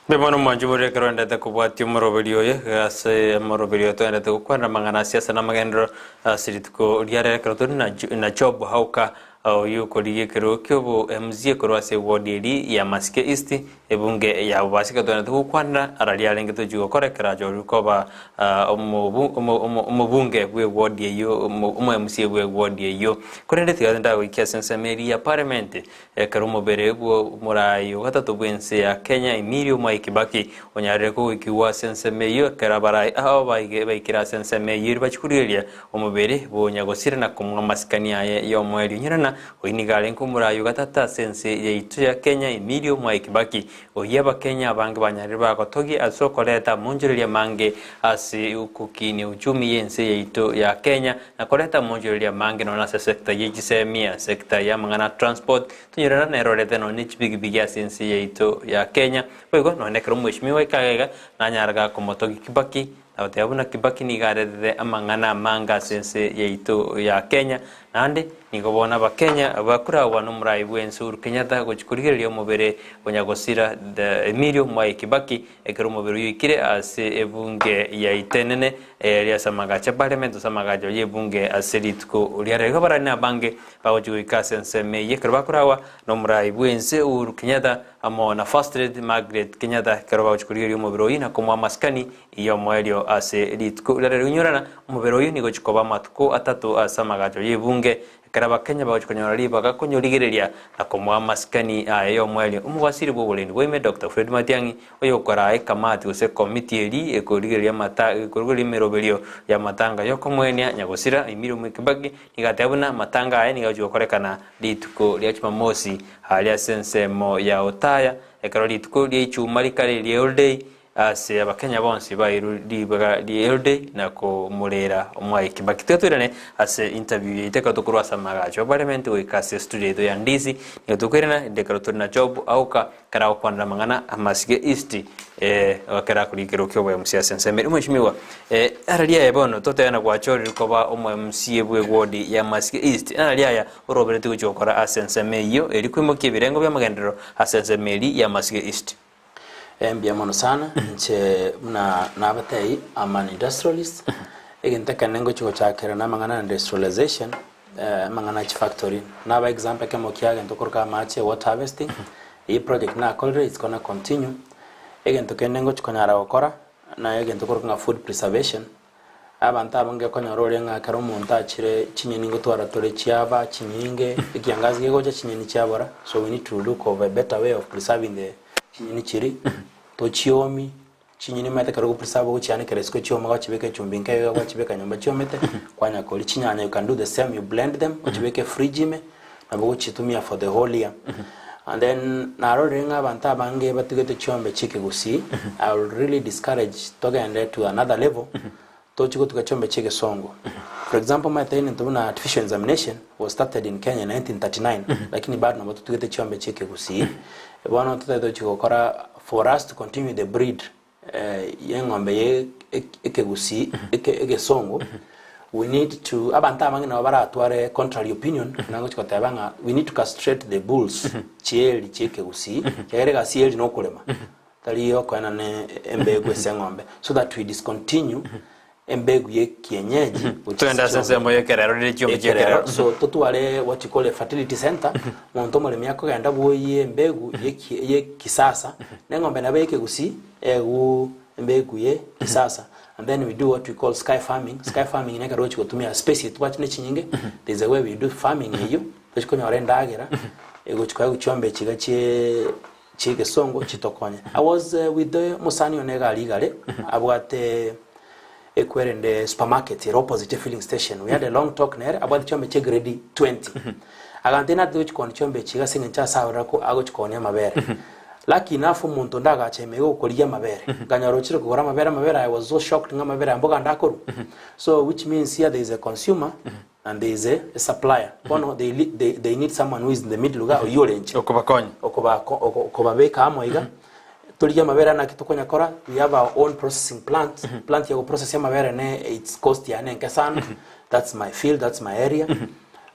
Mbuya mono mwanche boria ekero oendete kobwatia omoroberi oye, ase omoroberi oyo toendete gokwanera amang'ana ase ase namagenderero ase rituko ria rero ekero tore na na Job Hauka oyio okorigia ekerogo kiobo MCA korwa ase eward eria ya Masike East ebunge ya Bobasi ekero toendete gokwanera ara riarenge tochia gokora ekero achorire koba omobu omo omo omobunge bwe eward eyio omo omo MCA bwe eward eyio. Korende tiga ndagoikia ase ensemo eria ya parliament Ekero omobere bw'omoraai o gatato bw'ense ya Kenya, Emilio Mwai Kibaki, onyarire kogoikigwa ase ensemo eyio, ekero abarai ao baikire ase ensemo eyio erio bachia korigereria omobere bw'onyagosira na komoa amasikani aye y'omoerio. Nyerena. Oyio nigo arenge omoraai o gatato ase ense yaito ya Kenya, Emilio Mwai Kibaki. Oyio Abakenya abange banyarire bagotogia ase okoreta amonchoreria amange ase ogokinia uchumi y'ense yaito ya Kenya na koreta amonchoreria amange nonya ase sector ye chisemia, sector y'amang'ana a transport, tonyorera nere orete nonya ne chipigipigi ase ense yaito ya Kenya. Boigo nonya ekero omweshimiwa aika iga nanyara gakomotogia Kibaki na goteba buna Kibaki nigo aretete amang'ana amange ase ense yaito ya Kenya, naende nigo bono Abakenya bakoragwa nomorai bw'ense Uhuru Kenyatta gochia korigereria omobere o nyagosira Emilio Mwai Kibaki ekero omobere oyio oikire ase ebunge yaito enene eria ase amagacho a Parliament gose amagacho y'ebunge ase rituko ria rero. Igo abarani abange bagochia goika ase ensemo eyio ekero bakoragwa nomorai bw'ense Uhuru Kenyatta amo na First Lady Margaret Kenyatta ekero bagochia korigereria omobere oyio na komoa amasikani y'omoerio ase rituko riria ri'onyorana. Omobere oyio nigo ochia koba amatuko atato ase amagacho y'ebunge, ekero Abakenya bagochia konyora ribaga konyorigereria na komoa amasikani aye y'omoerio. Omobasiri bw'oborendi bwaime Doctor Fred Matiang'i, oyokoraa ekamati gose ekomiti eri ekorigereria amata ekorigereria emeroberio y'amatanga y'okomoenia nyagosira Emilio Mwai Kibaki, nigo ateba buna amatanga aye nigo agochia gokorekana rituko ria Jumamosi aria ase ensemo ya Othaya, ekero rituko ria Ichuma rikare ria Holiday Ase Abakenya bonsi bairwe ribaga ri'Holiday na komorera Mwai Kibaki. Tiga toirane ase interview yaito ekero tokorwa ase amagacho a parliament goika ase studio yaito ya Ndizi. Nigo tokoirana inde ekero tore na Job Auka ekero agokwanera amang'ana a Masige East eh, ekero akoria ekerogo kia obo MC ase ensemo ere. Mweshimiwa, eh, ara riaye bono totebe na gwachorire koba omo MC bwe ward ya Masige East. Nara riaya orobereti gochia gokora ase ensemo eyio eri koimokia ebirengo bi'amagenderero ase ensemo eri ya Masige East. Mbuya mono sana, inche buna nabatebie I'm an industrialist, egento ekenene ngochia gochakera na amang'ana ya industrialization, amang'ana ya chifactory. Naba example ekemo kia egento korwa amache water harvesting, eywo project nakorire it's gonna continue. Egento kende ngochia konyara gokora, na egento korwa ng'a food preservation, Abanto abange okonyora oria ng'a ekero omonto achire chinyeni ngotwara tore chiaba chinyinge, ekiangazi gegocha chinyeni chiabora, so we need to look of a better way of preserving the chinyeni chiria, tochiomi, chinyeni omanyete ekero ogopreserve ogochianekera isiko chioma gwachibeka echumbi nke iga gwachibeka nyomba chiomete, kwanya koria. Chinyanya you can do the same, you blend them, ochibeke efridge ime, nabo ogochitumia for the whole year. And then narorire ng'a abanto abange batigete chiombe chi'ekegusii, I will really discourage togende to another level, tochie gotuga chiombe chi'egesongo. For example, omanyete egento buna artificial insemination was started in Kenya in 1939, lakini bado nabo totugete chiombe chi'ekegusii. Bono totagete tochie gokora for us to continue the breed y'eng'ombe ye ekegusii eke egesongo, we need to abanto abange nabo baratware contrary opinion buna ngochia goteba ng'a we need to castrate the bulls chieri chia ekegusii ekiagera egasi y'eri nokorema tari okoenana embegu ase eng'ombe so that we discontinue embegu ye kienyeji which is Togende ase chiombe. ensemo y'ekerero rire chiombe Ekerero, chi'ekerero. so totware what you call a fertility center monto omoremi akogenda bwoyie embegu ye ki- ye kisasa na eng'ombe nabo ekegusii egu embegu ye kisasa and then we do what we call sky farming sky farming nekero ogochi gotumia space etwache ne chinyinge there is a way we do farming eywo tochi konyora endagera egochi koegwa chiombe echi iga chie chi'egesongo chitokonye. I was with the omosani one iga aria igare abwate ekwerende supermarket ere opposite filling station. We had a long talk nere abwate chiombe chia grade 20. Agantebia natete gochi koonia chiombe echi iga ase eng'encho ase aroro ako agochi koonia amabere. Lucky enough omonto onde agacha ime iga okorigia amabere. Nkanyora ochire kogora amabere amabere aya I was so shocked ng'a amabere aya mboga ande akorwa. So which means here there is a consumer And there is a, a supplier. Bono they, li- they, they need someone who is in the middle iga oyio orenche. Okobakonya. Okobako- oko- okobabeka amo iga. Torigie amabere naki tokonyakora, we have our own processing plant. Plant ya goprocess amabere ne its cost yane enke sana. That's my field, that's my area.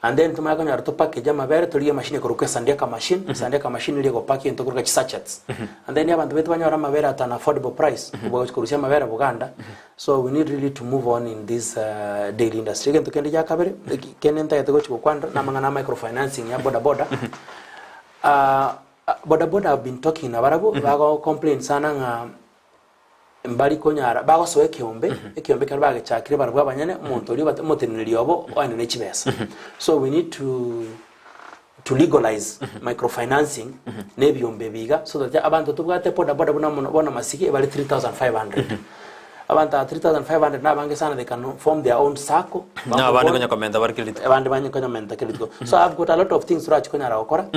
And then tomanye konyora to package amabere torigie emachine ekorokwa esandiaka machine. Esandiaka machine eria egopakia egento korwa chisachets. And then abanto baito banyore amabere at an affordable price. Kobua gochi korusia amabere Buganda. So we need really to move on in this dairy industry. Egento kende gia kabere, eki- kende ntagete gochi gokwanera, na amang'ana a microfinancing ya boda boda. Ah, ah, boda boda have been talking na barabwo, bago complain sana ng'a mbari konyara, bagosoa ekeombe, ekeombe ekero bagechakire barabwo abanyene, omonto oria obate omoteneneri obo oende ne chibesa. So we need to to legalize microfinancing na ebiombe ebi iga so that abanto tobwate boda boda buna mono bono masige ebare 3500. Abanto aba 3500 nabange sana they can form their own sacco. Na abande konya komenta bare kera rituko. Abande banye konya menta kera rituko. So I've got a lot of things torachi konyara gokora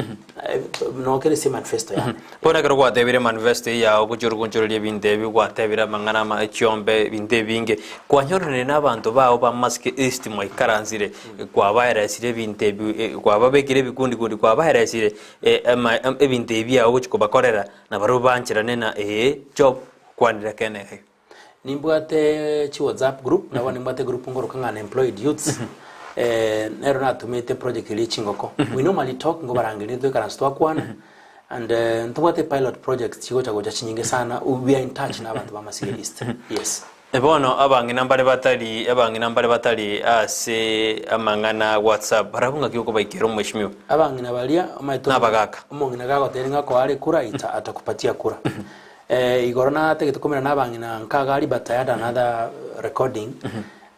no kere ase manifesto yane. Bono ekero gwatebire manifesto eye yao gochia ore gonchoreria ebinto ebi, gwatebire amang'ana ama echiombe ebinto ebinge, kwanyoranire na abanto bao ba Masike East mwaikaransire, kwabaeresire ebinto ebi kwababekire ebikundi kundi kwabaeresire ama ebinto ebi biao ogochia kobakorera, na barabwo bancherane na ee job kwanire ekeene iga. Nimbwate chi whatsapp group nabo nimbwate group ngoroka ng'a unemployed youths eh, nero natumete project eria chingoko we normally talk ngobarangeria toikaranse twakwana and eh, ntobwate pilot projects chigocha gocha chinyinge sana we are in touch na abanto ba Masige East yes. Bono abang'ina mbare batari abang'ina mbare batari ase amang'ana a whatsapp barabwo ng'aki okobaikera omweshimiwa. Abang'ina baria omanyete Nabagaka. omong'ina gagotebia ng'a koare kura ita atakupatia kura Eh, igoro natagete komera nabang'ina nkagari but I had another recording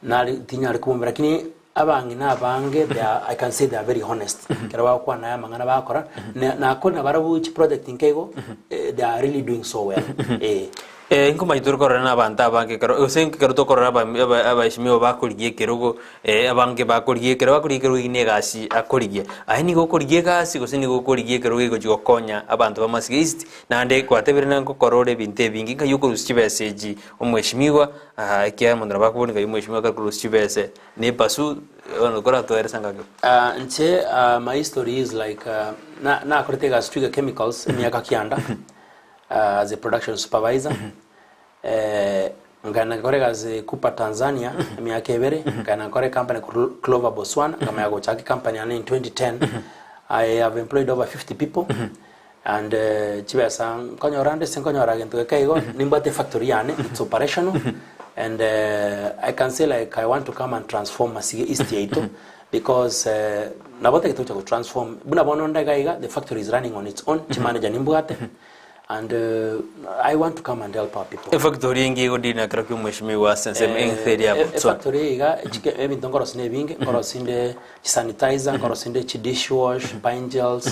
nari tinyare kobomera lakini abang'ina abange they are, I can say they are very honest ekero bagokwana aya amang'ana bagokora na nakore nabarabwo chiproject nke igo eh, they are really doing so well eh. Eh, nkomanya tore korora na abanto abange ekero gose ekero tokorora aba aba abaeshimiwa bakorigia ekerogo eh, abange bakorigia ekero bakorigia ekerogo eyio na egasi akorigia. Aye nigo okorigia egasi gose nigo okorigia ekerogo egochi gokonya abanto ba Masige East Naende gwatebire ng'a ngokora ore ebinto ebinge, ng'ai okorusia chibesa echi omweshimiwa, aa ekiagera omonto nabo akobori ng'ai omweshimiwa akare korusia chibesa na epasu, bono koratoeresa ngaki? Ah, inche ah, my history is like ah, na nakorete egasi Twiga Chemicals emiaka kianda ah, as a production supervisor eh, nkaenda nkakora egasi Cooper Tanzania emiaka ebere, nkaenda nkakora ecompany korwa Clover Botswana, nkamanya gochaka ecompany yane in 2010 I have employed over 50 people And chibesa nkonyora ande ase nkonyora gento geke igo, nimbwate efactory yane, it's operational, and I can say like I want to come and transform Masige East yaito, because nabo ntagete gocha gotransform, buna bono onde iga iga, the factory is running on its own, chimanager nimbwate, and I want to come and help our people. Efactory engiya egodiri na kero kia omweshimiwa ase ensemo eng'ese eria ya Botswana. Efactory eye iga, chike ebinto nkorosia na ebinge, nkorosia inde chisanitizer, nkorosia inde chidishwash, pine gels,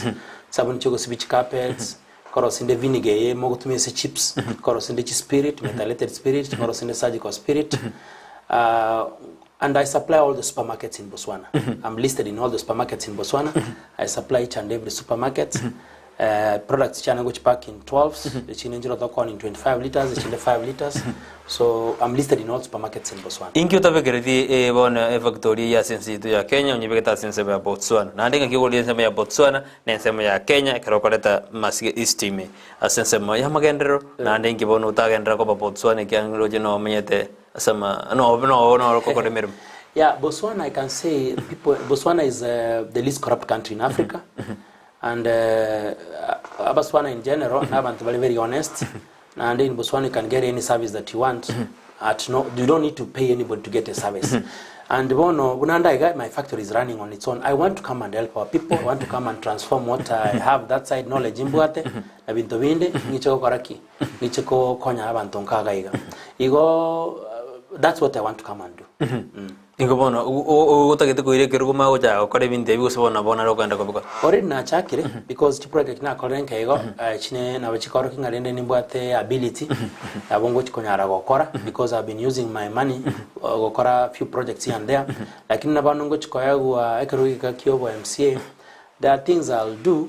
Chisabuni chi'ogosibia chicarpets, nkorosia inde vinegar eye mogotumia ase chips, nkorosia inde chispirit, methylated spirit, nkorosia inde surgical spirit, ah, and I supply all the supermarkets in Botswana. I'm listed in all the supermarkets in Botswana. I supply each and every supermarket. Eh, products chiane ngochipack in 12s, echinde nchire tokoonia in 25 litres, echinde 5 litres. So I'm listed in all supermarkets in Botswana. Inki otabekeretie eh, bono efactory eyio ase ense yaito ya Kenya onyebegete ase ensemo ya Botswana? Naende ng'aki okoria ensemo ya Botswana na ensemo ya Kenya ekero okoreta Masige East ime ase ensemo y'amagenderero? Naende inki bono otagenderera koba Botswana ekiagera oroche nomenyete ase ama no no noro okokora emeremo? Yeah, Botswana I can say people Botswana is uh, the least corrupt country in Africa and uh, Abatswana in general n'abantu bari very honest Naende in Botswana you can get any service that you want at no you don't need to pay anybody to get a service. And bono buna nda iga my factory is running on its own. I want to come and help our people. I want to come and transform what I have that side knowledge imbwate na binto binde ng'iche gokora ki ng'iche kokonya abanto nkaga iga. Igo uh, that's what I want to come and do. Nigo bono otagete koira ekerogo omanye gochaka gokora ebinto ebi gose bono nabo nare okogenda kobikora? Already nachakire because chiproject nakorire nke igo chine nabo chikorokia ng'a rende nimbwate ability nabo ngochi konyara gokora because I've been using my money gokora few projects here and there lakini na bono ngochi koegwa ekerogo gika kia obo MCA there are things I'll do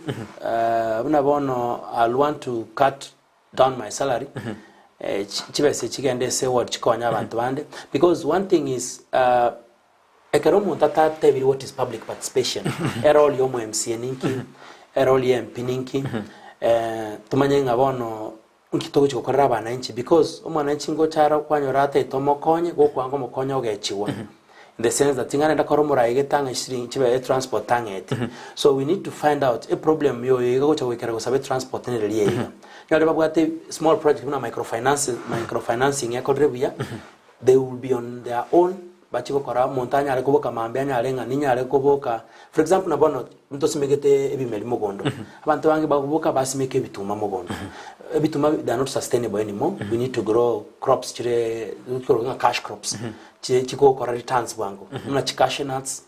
buna bono I'll want to cut down my salary eh, chi- chibesa echi chigende ase ward chikonye abanto bande because one thing is uh, ekero omonto atatebiri what is public participation erole ya omo MCA ninki erole ya MP ninki eh, tomanye ng'a bono nki togochi gokorera abananchi because omwananchi ngocha are kwanyora atagete omokonye gokwanga omokonye ogechigwa in the sense that ting'ana ndakore omorai gete ang'e chiringi chibe etransport ang'ete so we need to find out eproblem ya oyo iga gocha goikera gosaba etransport nereri eye iga. Nyore babwate small project buna microfinance microfinancing ekorire buya they will be on their own bache gokora omonto anyare koboka mambia anyare ng'a ninyare koboka for example na bono ntosimegete ebimeri mogondo abanto bange bagoboka basimeka ebituma mogondo ebituma they are not sustainable anymore we need to grow crops chire ng'a cash crops Chi chigokora returns bwango buna chi cashew nuts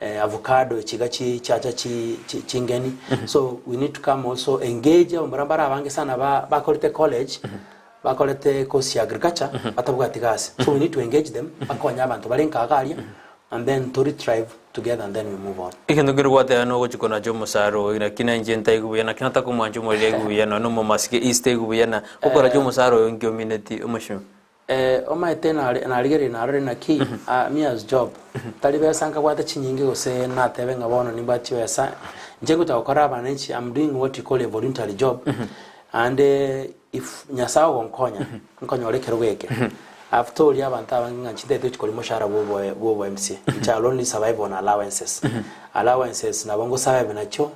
eh, avocado echi iga chi chiacha chi chi chingeni so we need to come also engage abamura mbare abange sana ba bakorete college. bakorete course ya agriculture batabwati gasi. So we need to engage them bakonye abanto bare nka iga aria and then to retrive together and then we move on. Egento nkere gwateba nogochia konacha omosara oyo naki na inche ntaigu buya naki natakomwancha omoriri aigu buya nonya omomasike east aigu buya na okoracha omosara oyo nki omineti omoshima. Eh, omaete nare narigereria narore naki ah, me as Job, tari besa nkabwate chinyinge gose natebe ng'a bono nimbwate chibesa, inche ngocha gokora abananchi, I'm doing what you call a voluntary job, naende if Nyasaye ogonkonya, nkonyora ekerogo eke, I've told abanto abange ng'a inche ntaete gochia koria omoshahara bwa obo bwa obo MCA, inche I'll only survive on allowances, allowances nabo ngo survive nachio.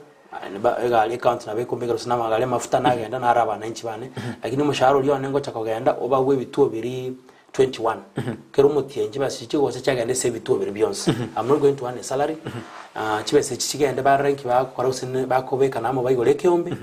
Egari ecounty nabo ekombekera gose namagari amafuta nagenda nare abananchi bane, lakini omoshahara oria one ngocha kogenda obagwe ebituo biria 21 kera omotienyi chibesa echi chigocha chiagenda ase ebituo biria bionsi. I'm not going to earn a salary, chibesa echi chigende barore nki bagokora gose bakobekana amo baigore ekeombe,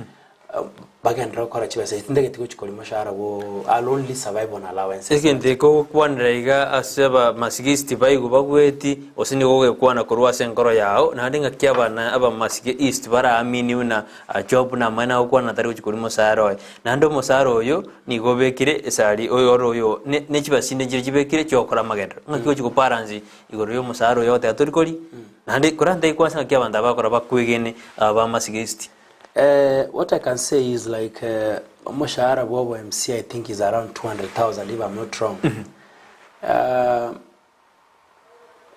bagenderere gokora chibesa echi tindageti gochia koria moshahara bwo I'll only survive on allowances. Egento eke ogokwanera iga ase abamasigisti baigwe bagweti, gose nigo ogekwana korwa ase enkoro yao, naende ng'aki abana abamasige east baraamini buna Job namaene agokwana na tari gochia koria omosara oye. Naende omosara oyo nigo obekire esari oyo ore oyo ne ne chibesa chinde nchiria chibekire chiogokora amagenderero. Ng'aki ogochia gobalansi igoro y'omosara oyo ogoteba tori koria? Naende korantege kwansa ng'aki abanto aba bakora bakwegene aba bamasigisti. What I can say is like omoshahara bwa obo MC I think is around 200,000 if I'm not wrong.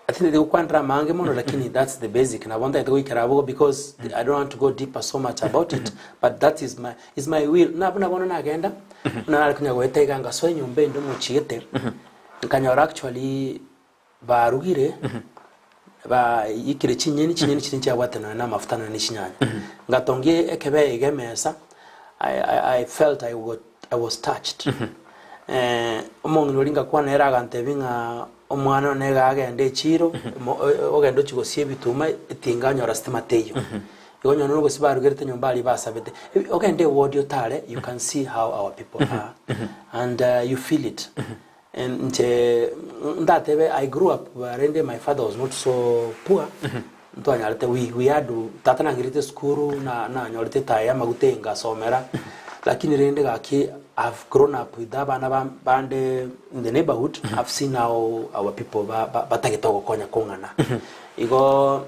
I think ndigokwanera amange mono lakini that's the basic nabo ntagete goikera abwo because I don't want to go deeper so much about it but that is my is my will na buna bono nagenda buna nare konya goeta iga ngasoa enyomba ende omochiete nkanyora actually Barugire, baiyekire chinyeni, chinyeni chiria nchiabwate nonya na amafuta nonya ne chinyanya. Ngatongia ekebee iga emesa, I, I, I felt I got, I was touched. Eh, omong'ina oria ngakwana ere agantebia ng'a omwana one iga agende echiro, omo- o- o- ogende ochie gosia ebituma etinga onyora stima teiyo. Igo onye nogosia barugerete nyomba aria basabete. Ogende eward otare, you can see how our people are, and you feel it. Inche ndatebe I grew up rende my father was not so poor ntwanyarete we we had tata nang'irete esukuru na nanyorete etaya ya amaguta eye ngasomera lakini rende gaki I've grown up with abana ba bande in the neighborhood I've seen how our people ba ba batagete ogokonya kong'ana igo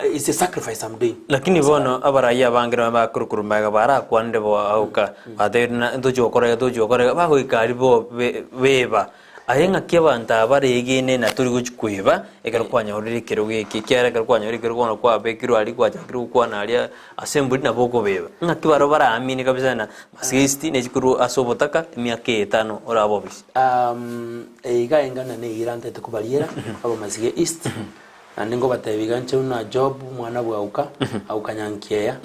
It's a sacrifice I'm doing. Lakini bono abarai abange nabo bakorokwa magega barakwanire bo auka, batebire ng'a ntochi gokora iga tochi gokora iga, bagoika aria bo be beba. Aye ng'aki abanto aba baregene na tori gochi koeba ekero kwanyorire ekerogo eke, ekiagera ekero kwanyorire ekerogo bono kwabekirwe aria gwachakire gokwana aria ase embori nabo okobeba. Ng'aki barabwo baraamini kabisa ng'a masisti nechi korwa ase obotaka emiaka eye etano orabe obisi. Iga engana neyio erantete kobariera abamasiga east. Naende nkobatebia iga inche buna Job omwana bw'Auka, Auka Nyankiea,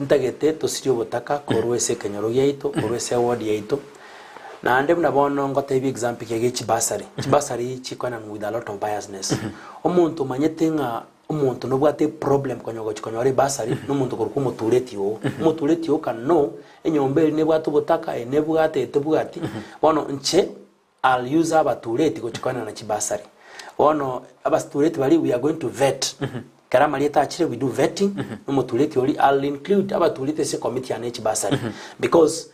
ntagete tosirie obotaka korwa ase ekenyoro giaito, korwa ase eward yaito. Naende buna bono ngotebia example ekiagera chibasari, chibasari chikoenanwa with a lot of biasness. Omonto omanyete ng'a omonto nobwate eproblem konya gochi konyora ebasari, na omonto okorokwa omotureti oo. Omotureti oo can know, enyomba eria nebwate obotaka, eye nebwate, eye tebwati, bono inche. I'll use abatureti gochia koenana chibasari. Bono abatureti baria we are going to vet. Ekero amarieta achire we do vetting, na omotureti oria I'll include abatureti ase ecommittee yane ye chibasari. Because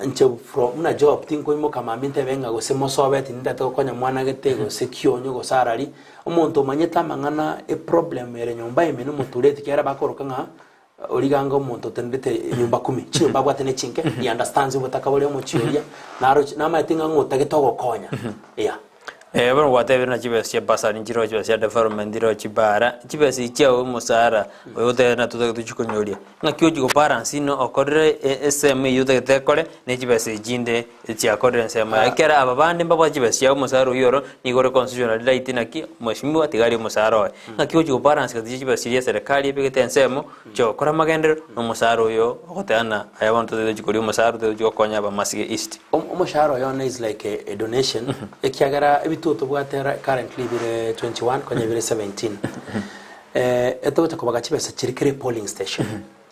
inche from buna job tinkoimoka mambia ntebe ng'a gose mosobeti nintagete gokonya mwana gete gose kionyo gose arari, omonto omanyete amang'ana eproblem ere nyomba ime na omotureti ekiagera bakoroka ng'a Origange omonto otenenete nyomba kumi, chinyomba abwate ne chinke, he understands obotaka boria omochie oria, naroche namaete ng'a ng'o otagete ogokonya, yeah. Eh, bono gwatebire ng'a chibesa chia bursary nchiroo chibesa chia development nchiroo chibara, chibesa echi chiago omosara oyo otebete ng'a totagete tochie konyoria, ng'aki ochia gobalance ino okorere e- esemo eywo otagete ekore ne chibesa echi chinde chiakorire ensemo yaye. Ekero aba bande mbabwate chibesa chiabo omosara oywo oro nigo ore constitutionally right naki mweshimiwa tiga arie omosara oye. Ng'aki ogochia gobalance gati ye chibesa chiria eserekari ebegete ensemo chiogokora amagenderero na omosara oyo ogoteba ng'a aye bono totagete gochia koria omosara otagete gochia gokonya abamasige east. Omoshahara oyo one is like a donation ekiagera ebituo tobwate currently bire 21 konya bire 17 etogocha kobaga chibesa chiria kera epolling station.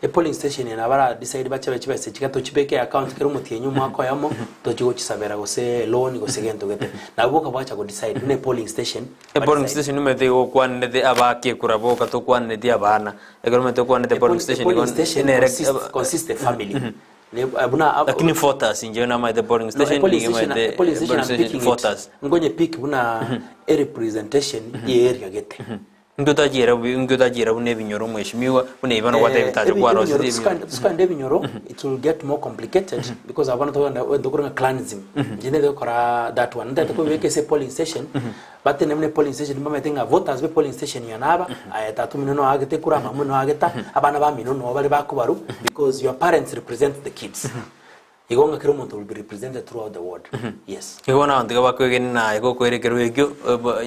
E polling station eye nabo bara decide bachabe chibesa echi iga tochibeke account kera omotienyi omwaka oyomo tochie gochisabera gose loan gose gento gete. Nabo boka bwacha go decide buna e polling station E ba polling decide. station omanyete igo okwanerete abake ekura boka tokwanereti abana. Ekero omanyete okwanerete E polling polling, e station igo polling station nere consist, consist a family. Ne buna ab- Lakini voters inche namaete polling No, e station polling nigo station, maete e polling station polling I'm station picking it. voters. Ngonye pick buna e representation ye area gete. Inki otachiera bu inki otachiera buna ebinyoro mweshimiwa, buna ebi bono gwatebete Eh, ache ebi- kwarosire ebinyoro ebinyoro. tusukande tusukande ebinyoro it will get more complicated because abana togenda wente okore ng'a clanism inche ntagete gokora that one ntagete kobibeka ase polling station batene buna polling station mbamaete ng'a voters be polling station eye naba aye tata omino noagete ekura mama omino noagete abana bamino noo bare bakobarwa because your parents represent the kids Igo ng'a kera omonto will be represented throughout the ward. Yes. Igo bono abanto iga bakwegena naye gokoira ekerogo ekio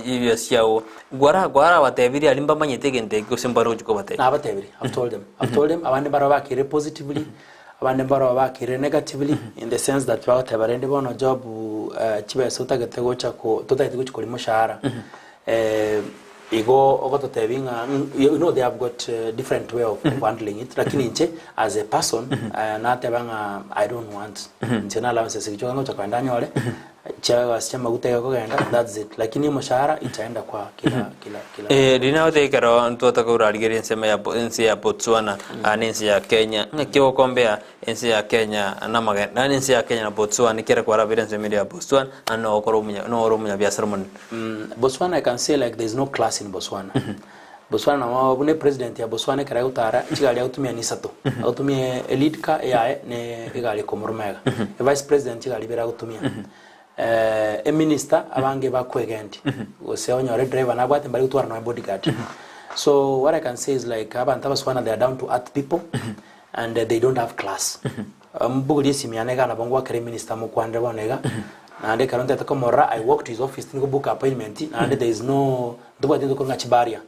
ebiya chiago. Gwara gwarabatebirie aria mbamanyete egento eke gose mbare gochia kobatebia? Nabatebirie, I've told them. I've told them, abande mbarabwo bakirire positively, abande mbarabwo bakirire negatively, in the sense that bagoteba rende bono Job chibesa otagete gocha ko totagete gochia koria moshahara, Igo ogototebia ng'a you know they have got different way of handling it lakini inche as a person nateba ng'a I don't want inche na allowances echi ngocha kogenda nyore chiagasi chia amaguta iga kogenda that's it lakini omoshahara itaenda kwa kila kila kila Eh, riria nagotebia ekero ntwataka korarigereria ensemo ya Bo- ense ya Botswana aa na ense ya Kenya, ng'aki ogokombea Ense ya Kenya namage naende ense ya Kenya na Botswana ekere kwarabire ensemo eria ya Botswana naende nogokora omunya nore omonyabiasara omonene. Botswana I can say like there is no class in Botswana. Botswana nabo buna epresident ya Botswana ekero agotara chigari agotumia ni isato. Agotumia e lead car eyaye ne egari ekomoroma iga. E vice president chigari ibere agotumia. E minister abange bakwegendi gose onyore edriver nabwate mbari gotwara nonya bodyguard. So what I can say is like abanto abaswana they are down to earth people and they don't have class. Mbogorie esimi yane iga nabo ngwakere minister mokwanere bono iga naende ekero ntete komorora I walk to his office tindi ko book appointment naende there is no ntobwati gento korwa ng'a chibarrier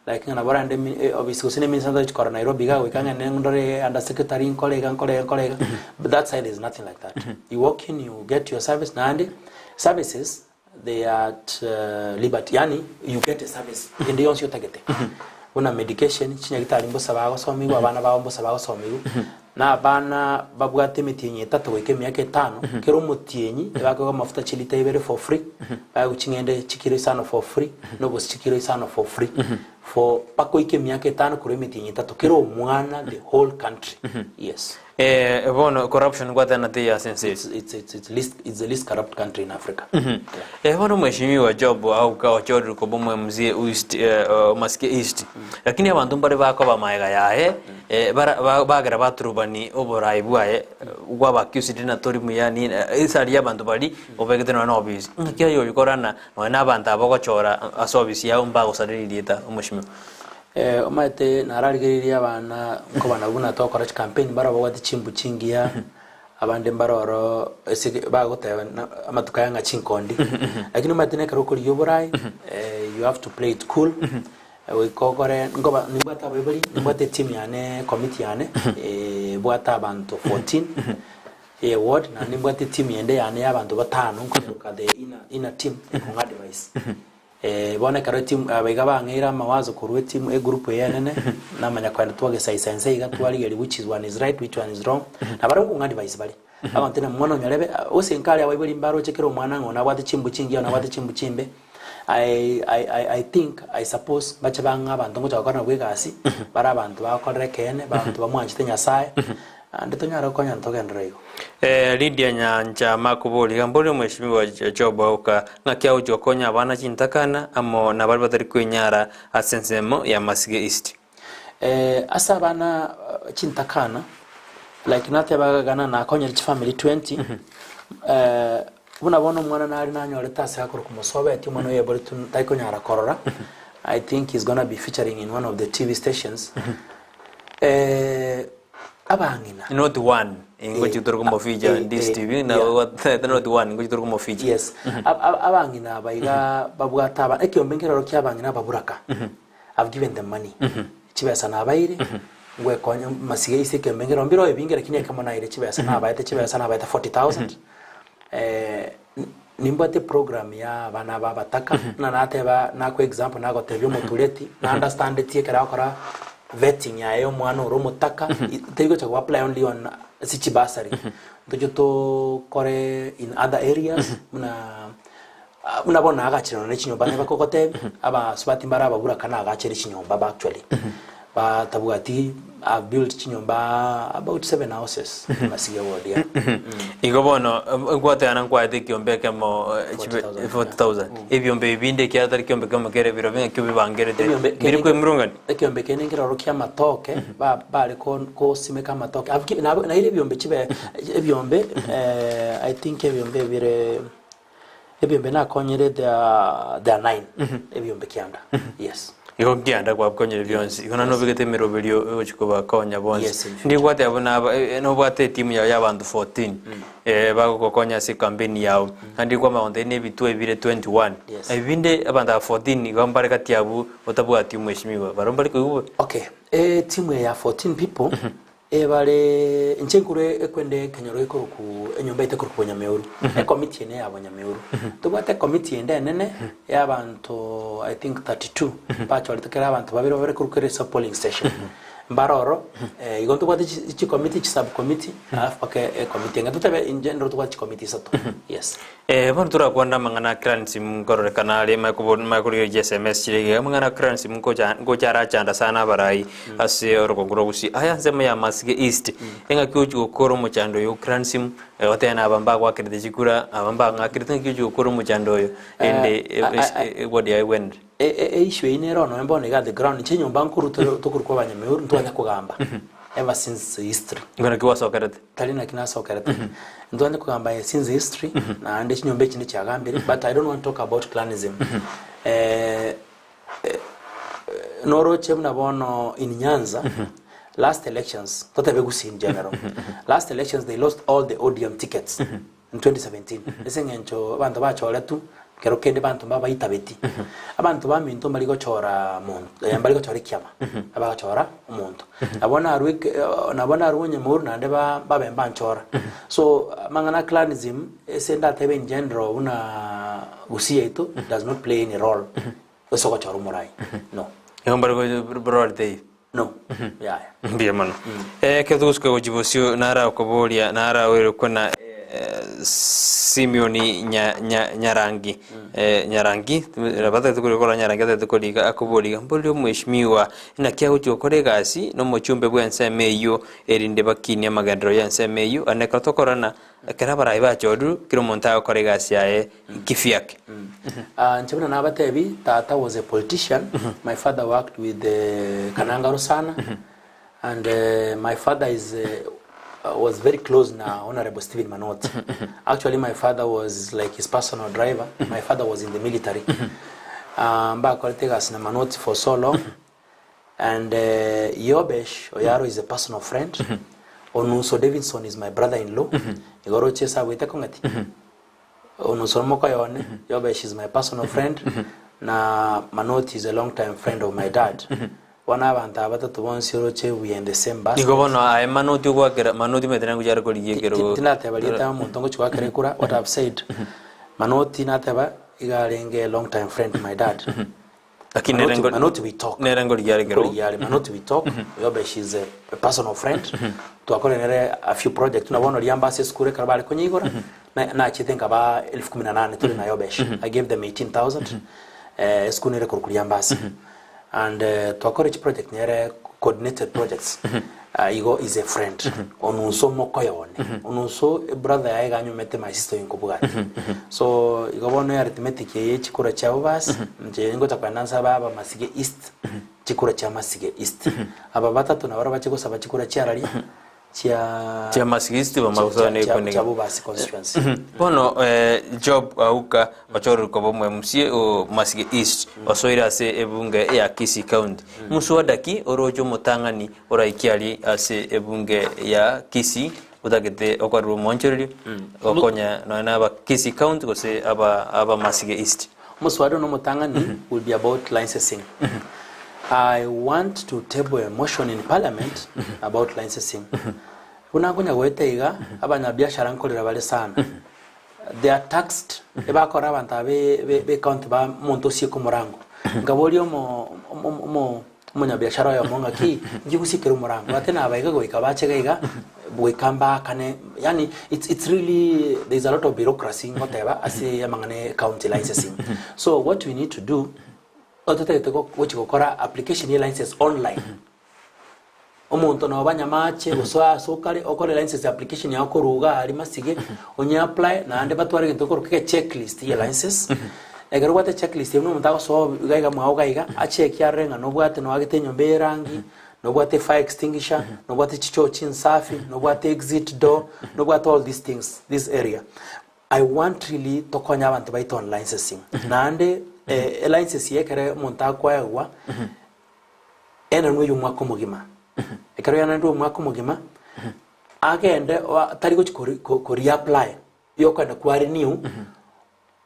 like ng'a nabo rende office gose ne minister ntochi korora Nairobi iga goika ng'ende ndore under secretary nkore iga nkore iga nkore iga but that side there is nothing like that you walk in you get your service naende services They are at liberty yaani you get a service ende yonsi otagete buna medication chinyagitari mbosa bagosomigwa abana babo mbosa bagosomigwa na abana babwate emetienyi etato goika emiaka etano kera omotienyi ebakoegwa amafuta chilita ibere for free baegwe ching'ende chikiro isano for free na obosie chikiro isano for free for mpaka oike emiaka etano korwa emetienyi etato kera omwana the whole country yes. Eh, bono corruption gwatana teiyo ase ense eye. It's, it's, it's, it's, least, it's the least corrupt country in Africa. Yeah. Eh, bono mheshimiwa Job auka ochorire koba omo MCA East, eh, o Masike East. Lakini abanto mbare bakoba maega yaye eh, bara- ba- bagera baturubani oborai bwaye eh, gwaba accused na tori muya ni eh, esari y'abanto bari obegete nonya na obisi. Ng'aki aye oyokorana nonya na abanto aba ogochora ase obisi yao mbagosareri erieta omheshimiwa. Eh, omanyete nararigereirie abana nkobana buna togokora chicampaign mbaro babwate chimbu chingiya, abande mbaro oro ase bagoteba na amatuko aya ng'a chinkondi. Lakini omanyete na ekero okorigia oborai, you have to play it cool, goika okore nkoba nimbwate abaibori, nimbwate etimu yane ecommittee yane, ebwate abanto 14, eye ward, naende nimbwate etimu ende yane ya abanto batano nkonyeroka the inner inner team ekong'a advice. Bono ekero etimu aba iga bang'eire amawazo korwa etimu egroup eye enene, namanya kogenda twagesaisa inse iga twarigeria which is one is right, which one is wrong. Na barabwo nkong'a advice bare, bagontebia mwana onyarebe, gose nkare abaibori mbaroche kera omwana ng'a one abwate chimbu chingiya one abwate chimbu chimbe, I I I I think, I suppose mbache bang'e abanto ngocha gokora nabwo egasi, bare abanto bagokorera ekeene, abanto bamwanchete Nyasaye, naende tonyare gokonyana togenderere igo. Lydia Nyancha Makuburi, iga mbori omweshimiwa Job Auka, ng'aki agochia gokonya abana chintakana amo na baria batari kwenyara ase ensemo ya Masige East. Ase abana chintakana like nateba gana nakonyire chifamiri 20 buna bono omwana nare nanyorete ase akorokwa Mosobeti omwana oyo oiboretwe tarikonyara korora I think he's gonna be featuring in one of the TV stations Abang'ina. Not one ingochi tore komoficha Eh, this eh, TV na yeah. gwatete not one ingochi tore komoficha. Yes. Ab- ab- abang'ina aba iga babwate aba ekiombe nkeroro kia abang'ina ababuraka I've given them money chibesa nabaire ngwekonya masiga ase ekiombe nkero mbire ebinge lakini ekemo naire chibesa nabaete chibesa nabaete 40000 eh, n- nimbwate program ya abana aba abataka na nateba nakwa example nagotebia omotureti na understandeti ekero agokora. vetting yaye omwana ore omotaka, teri gocha go apply only on ase chibursary, ntoche tokore in other areas buna buna bono naagachire nonye chinyomba naye bakogotebia, abasubati mbare ababuraka naagachere chinyomba ba actually, batabwati I've built chinyomba about seven houses Masige ward yeah. Igo bono ngwatebana nkwaete ekiombe ekemo 40,000, 40,000 ebiombe ebi binde ekiagera tari kiombe kemo kere birobio ng'aki obibangerete Ebiombe mbiri kwemurungani ekiombe kende nkeroro kia amatoke ba bare ko kosimeka amatoke I've given nabo naire ebiombe chibe ebiombe I think ebiombe bire Ebiombe nakonyire there are there are nine ebiombe kianda yes. Igo nkianda gwakonyire bionsi igo naende obegete emeroberio egochia kobakonya bonsi. Yes, in future. Ndibwate abwo naba nobwate etimu yao ya abanto 14 bagogokonya ase ekampeni yao naende kwamanya gontebi na ebituo ebire 21 Yes. Ebi binde abanto aba 14 igo mbare gati abwo otabwati omweshimiwa barabwo mbare koigwa bobe? Okay, etimu eye ya 14 people Ebare inche nkorwa ekwende ekenyoro gekoroku enyomba yaito ekoroku Bonyameuru, ekomiti eye neya Bonyameuru. Tobwate ekomiti ende enene ya abanto I think 32 bachorete kera abanto babere babere korwa kera ase polling station. Mbare ororo, igo ntobwate chi chikomiti chi subcommittee alafu mpaka ekomiti enge. Totebe in general tobwate chikomiti isato, yes. Bono torakwane amang'ana a clansm nkororekana are manye korigereria chiSMS chire iga, amang'ana a clansm nkocha ngocha arachanda sana abarai ase orogongo rwa Gusii. Aya ensemo ya Masige East, eng'aki ochi gokora omochando oyo o clansm, otebe aba mbagwakerete chikura, aba mbang'akerete, ng'aki ochi gokora omochando oyo rende eward yaye egwenere? Eissue eyio nere ono bono iga at the ground, inche enyomba nkorwa tokorwa kwa abanyameuru ntwanya kogamba ever since history. Igo naki gwasokerete? Tari naki nasokerete. Ntwanye kogamba aye since history, naende chinyomba echi ndichiagambire, but I don't want to talk about clanism. Eh, eh, noroche buna bono in Nyanza, last elections, totebe Gusii in general, last elections they lost all the ODM tickets in 2017 ase eng'encho abanto bachoretwe kero kende banto mbabaitabeti abanto baminto mbari gochora monto eh, mbari gochora ekiama abagochora omonto nabo narwe eke nabo narwe onyemoru naende ba babe mbanchora so amang'ana a clanism ase ndatebe in general buna gusii yaito does not play any role ase ogochora omorai no. Igo mbari go role teiyo. No, yaya. Mbuya mono. Ekero togosuka gochia bosio narakoboria naraoirwe na Simioni nya, nya, Nyarangi Nyarangi batagete korikora Nyarangi atagete koriga akoboria iga mborire omweshimiwa naki agochia gokora egasi na omochumbe bw'ensemo eyio erinde bakinie amagenderero y'ensemo eyio aye ekero tokorana ekero abarai bachorirwe kera omonto agokora egasi yaye kivyake. Inche buna nabatebi, tata was a politician, my father worked with Kananga Rosana, and my father is was very close na Honorable Stephen Manoti. Actually my father was like his personal driver, my father was in the military. Mbakorete egasi na Manoti for so long, and Yobesh Oyaro is a personal friend, Onuso Davidson is my brother-in-law, igo oroche ase abwete kong'ati. Onuso mokoyo one, Yobesh is my personal friend, na Manoti is a long time friend of my dad. Bono abanto aba batato bonsi oroche we are in the same basket. Igo bono aye Manoti ogwakera, Manoti omanyete nangochia are korigia ekerogo. Tindateba rieta omonto ngochia goakera ekura, what I've said, Manoti nateba iga arenge a long time friend to my dad. Lakini nere Manoti, ngo- Manoti we talk. nere ngorigia are ekerogo. Nkorigia are, Manoti we talk, Yobesh is a, a personal friend. Twakore nere a few project buna bono riamba ase esukuru ekero bare konyeigora, na- nachete nkabaa elfu kumi na nane tore na Yobesh. I gave them 18,000, eh, esukuru nere korokwa Riambasi. And eh, twakore chiproject nere coordinated projects. Ah, igo is a friend. Onuso mokoyo one. Onuso brother yaye iga anyomete my sister oyo nkobwate. So igo bono arithmetic eye chikura chiabo basi, inche ngocha kogenda nsabe aba Masige East, chikura chia Masige East. Aba batato nabaro bache gosaba chikura chiararia, chia Chia Masige East bamanye gosaba na chia ekone. chia Bobasi constituency. Bono Job Auka ochorire koba omo MCA o Masige East osoire ase ebunge ya Kisii County. Muswada ki oroche omotang'ani oraikie aria ase ebunge ya Kisii otagete okorerwa omoonchoreria gokonya nonya na aba Kisii County gose aba aba Masige East? Omuswada one omotang'ani will be about licensing. I want to table a motion in parliament about licensing. Buna nkonya goeta iga, abanyabiashara nkorera bare sana. They are taxed, ebakora abanto aba be be county ba omonto osieka omorango. Nkaboria omo omo omo. Omonyabiashara oyomo ng'aki, inki gosiekera omorango? Ate nabaiga goika bache iga iga, goika mbaakane, yaani it's it's really there is a lot of bureaucracy ngoteba ase amang'ana e county licensing. So what we need to do, ototagete go gochi gokora application ye license online, omonto noba Nyamache gose ase okare, okore license application yago korwa iga aria Masige, onye apply naende batware egento gekorokwa ege checklist ye license, ekero obwate checklist eywo buna omonto agosoa iga iga mwago iga iga, acheckie arore ng'a nobwate noagete enyomba eye erangi, nobwate efire extinguisher, nobwate chichoo chinsafi, nobwate exit door, nobwate all these things, this area. I want really tokonye abanto baito on licensing. Naende elicense eye ekere omonto akoegwa, enanwe ya omwaka omogima. Ekero yananirwe omwaka omogima, agende oa tari gochi kori ko koreapply, yokoenda kwa renew,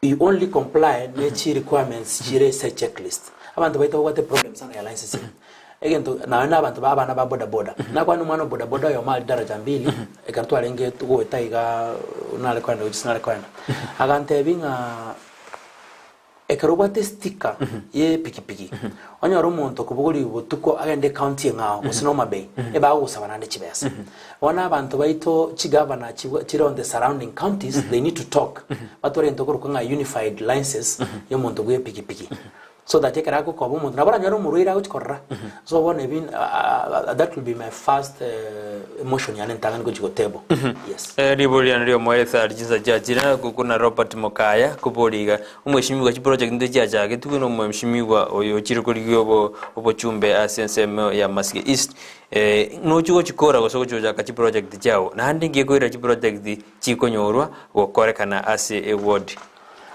you only comply ne chi requirements chire ase checklist. Abanto baito babwate problem sana ya licensing. Egento naye na abanto ba abana ba boda boda. Nakwana omwana o boda boda oyomo aria daraja mbili, ekero twarenge goeta igaa nare koenda gochia nare koenda, agantebia ng'a Ekero obwate estika ye epikipiki, onyore omonto okobogoria botuko agende ecounty eng'ao gose na Homa Bay, ebagogosaba naende chibesa. Bono abanto baito chigavana chibwa chire on the surrounding counties, they need to talk, batware egento korokwa ng'a unified license ya omonto bwa epikipiki. So that ekero agokoba omonto, nabo oranyore omorwaire agochi korora, so bono ebi that will be my first emotion yane ntang'ani gochi gotable, yes. Ribori riane riomoeretha chinsa chiachire gokuna Robert Mokaya koboria iga, Omweshimiwa chiproject nde chiachagetigwe na omweshimiwa oyo ochire korigia obo obochumbe ase ensemo ya Masige East nochi gochikora gose gochi gochaka chiproject chiao naende nki ekoira chiproject chikonyorwa gokorekana ase eward.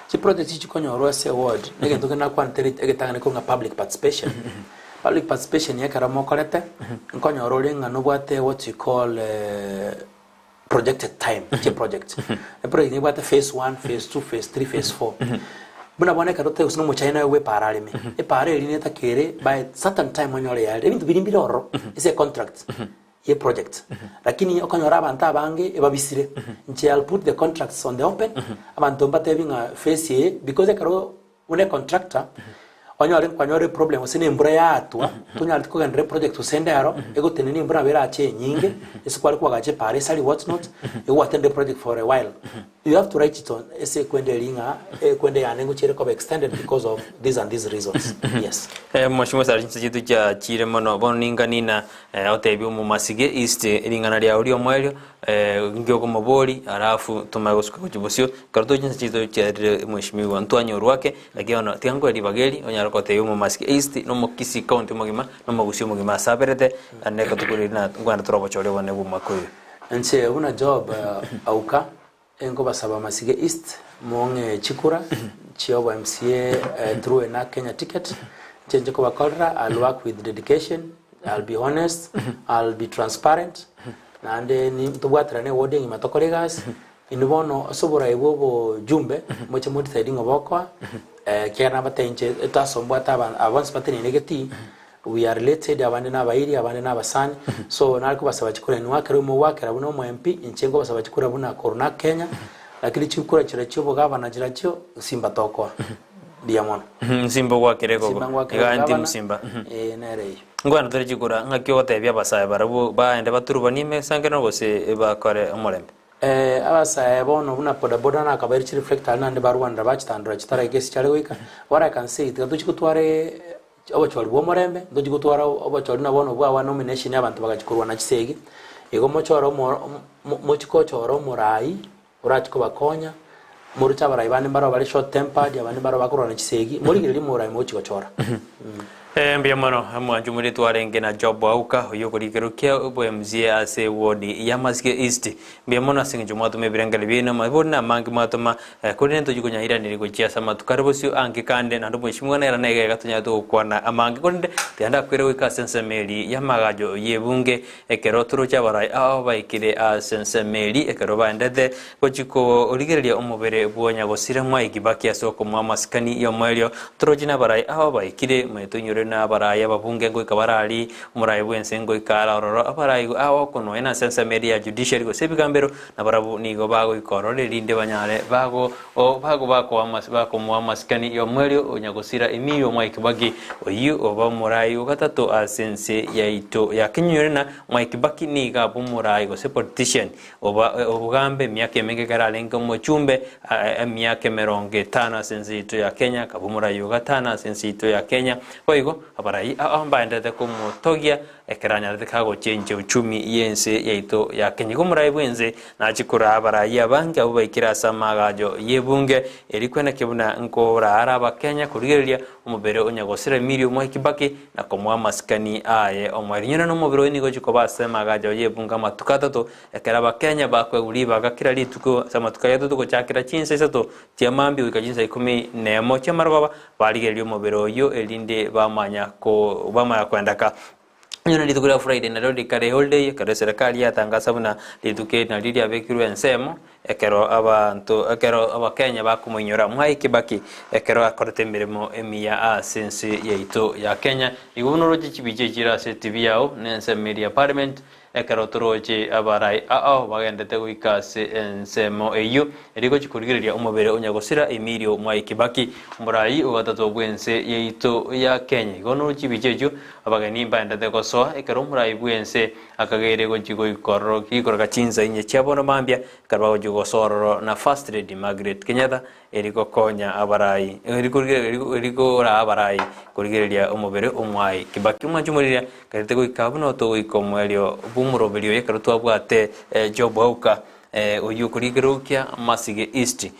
Chiproject chikonyorwa ase eward negento kende nakwanete egetang'ani korwa ng'a public participation. Public participation ekero mokorete nkonyora ore ng'a nobwate what we call projected time chie project. Eproject nebwate phase one, phase two, phase three, phase four. Buna bono ekero totari gose na omochina oye bwa epaara areme, epaara eria netakere by certain time onyore yarire, ebinto biria mbire ororo ase econtract ye project. Lakini okonyora abanto abange ebabisire, inche I'll put the contracts on the open, abanto mbatebi ng'a phase eye because ekero Buna econtractor, onyore nkwanyora eproblem gose na embura yaatwa, tonyareti kogenderera eproject gose ende aro, egotenenia embura nabo erache enyinge, ase kware koagacha epaara esari what not, igo gwatendire eproject for a while. You have to write it on ase ekwenda eria ng'a ekwenda yane ngochia ere koba extended because of this and these reasons, yes. Mheshimiwa Sara chinsa chiaito chiachire mono bono ninga nina otebie omomasige east ring'ana riao riomoerio Inki okomoboria, alafu tomanye gosuka gochia bosio, ekero toche chinsa chiaito chiarire mweshimiwa ntwanyorwa ake, lakini bono tiga nkoe ribaga eri, onyare gotebia omomasike east, na omokisii county omogima, na omogusia omogima ase aberete, naende reka tokore na nkwana tore obochori obonene bwa omwaka oyo. Inche buna Job auka, nkobasaba Masige East mong'e chikura chia obo MCA through a Narc Kenya ticket, inche nche kobakorera, I'll work with dedication, I'll be honest, I'll be transparent, Naende ntobwaterane eward engima tokore egasi, inwe bono ase oborai bwa obojumbe moche mo decide ng'a bokoa, ekiagera nabatebie inche etasombwate aba aba bonsi bateneine egetii, we are related, abande na abairi, abande na abasani, so nare kobasaba chikura inwe mwakera oyomo gwakera buna omo MP, inche nkobasaba chikura buna korwa Narc Kenya, lakini chikura chiria chia obogavana chirachio, simba tokoa. Mbuya mono. Simba ogwakera egogo. Simba ngwakera Iga obogavana, team Simba. eh, nere eyio. Nkwana tore chikura, ng'aki ogotebia abasae barabwo baende baturubanie emesangererio gose bakore omorembe? Abasae bono buna bodaboda nakabaire chireflector aria naende barwanera bachitandora chitaraika ase chiare goika, what I can say tiga tochie gotwara obochori bwa omorembe, ntochie gotwara obochori buna bono bwa nomination abanto bagachia korwana chisegi, igo mochore omo mochie kochora omorai Orache kobakonya, moroche abarai bande mbarabwo bare short tempered, abande mbarabwo bakorwana chisegi, morigererie morai mogochia gochora. Mbuya mono mwancho moria twarenge na Job Auka oyio okorikerwa kia obwMCA ase eward ya Masike East. Mbuya mono ase eng'encho mwatoma ebirengero biaino amabori na amange mwatoma korende ntochia konyairaneria gochia ase amatuko are bosio ange kande naende omweshimiwa nere naiga iga tonyarete gokwana amange korende tiga ndakwere goika ase ensemo eria y'amagacho y'ebunge Ekero toroche abarai ao baikire ase ensemo eria, ekero baendete gochia korigereria omobere bw'onyagosira Mwai Kibaki ase okomoa amasikani y'omoerio, toroche nabarai ao baikire, moye toinyore. na abarai ababunge ngoika bare aria, omorai bw'ense ngoika are ororo, abarai agokonwa nonya nase ensemo eria ya judiciary gose ebigambero, nabarabwo nigo bagoika ororo erinde banyare bago bago bakoa amasi bakomoa amasikani y'omwerio o nyagosira Emilio Mwai Kibaki, oyio oba omorai o gatato ase ense yaito ya Kenya. Onyore na Mwai Kibaki nigo abe omorai gose politician oba obogambe emiaka emenge ekero arenge omochumbe emiaka emerongo etano ase ense yaito ya Kenya, akaba omorai o gatano ase ense yaito ya Kenya. Boigo abarai aba mbaenderete komotogia ekero anyarete kagochenchia uchumi y'ense yaito ya Kenya. Igo omorai bw'ense nachie koraa abarai abange abwo baikire ase amaagacho y'ebunge eri kweneki buna nkoraara abakenya korigereria omobere o nyagosira Emilio Mwai Kibaki na komoa amasikani aye omoerio. Nyora nomobere oye nigo ochia koba ase amaagacho y'ebunge amatuko atato ekero abakenya bakoegwa ribaga kera rituko ase amatuko aya atato gochakera chinsa isato chia mambia goika chinsa ikomi nemo chi'amarogoba barigereria omobere oyio erinde bamanya ko bamanya koendeka. Onye ne rituko ria Friday nario rikare holiday ekero eserekari yatangasa buna rituko eri nario riabekirwe ensemo ekero abanto ekero abakenya bakomoinyora Mwai Kibaki ekero akorete emeremo emiya ase ense yaito ya Kenya. Igo buna oroche chibicha echi chire ase etibi yao na ensemo eria ya parliament Ekero toroche abarai ao bagendete goika ase ensemo eyio, erio gochia korigereria omobere o nyagosira Emilio Mwai Kibaki, omorai o gatato bw'ense yaito ya Kenya. Igo noroche chibicha echio abageni mbaendete gosoa ekero omorai bw'ense akageire gochia goikororo gikoreka chinsa inye chia bono mambia ekero bagochia gosoa ororo na First Lady Margaret Kenyatta Eri gokonya abarai, eri eri koraa abarai korigereria omobere omwaye. Kibaki omwanche omoriria, karete goika buna otogoika omoerio bw'omoroberio oye ekero twabwate Job Auka oyio okorigerokia Masige East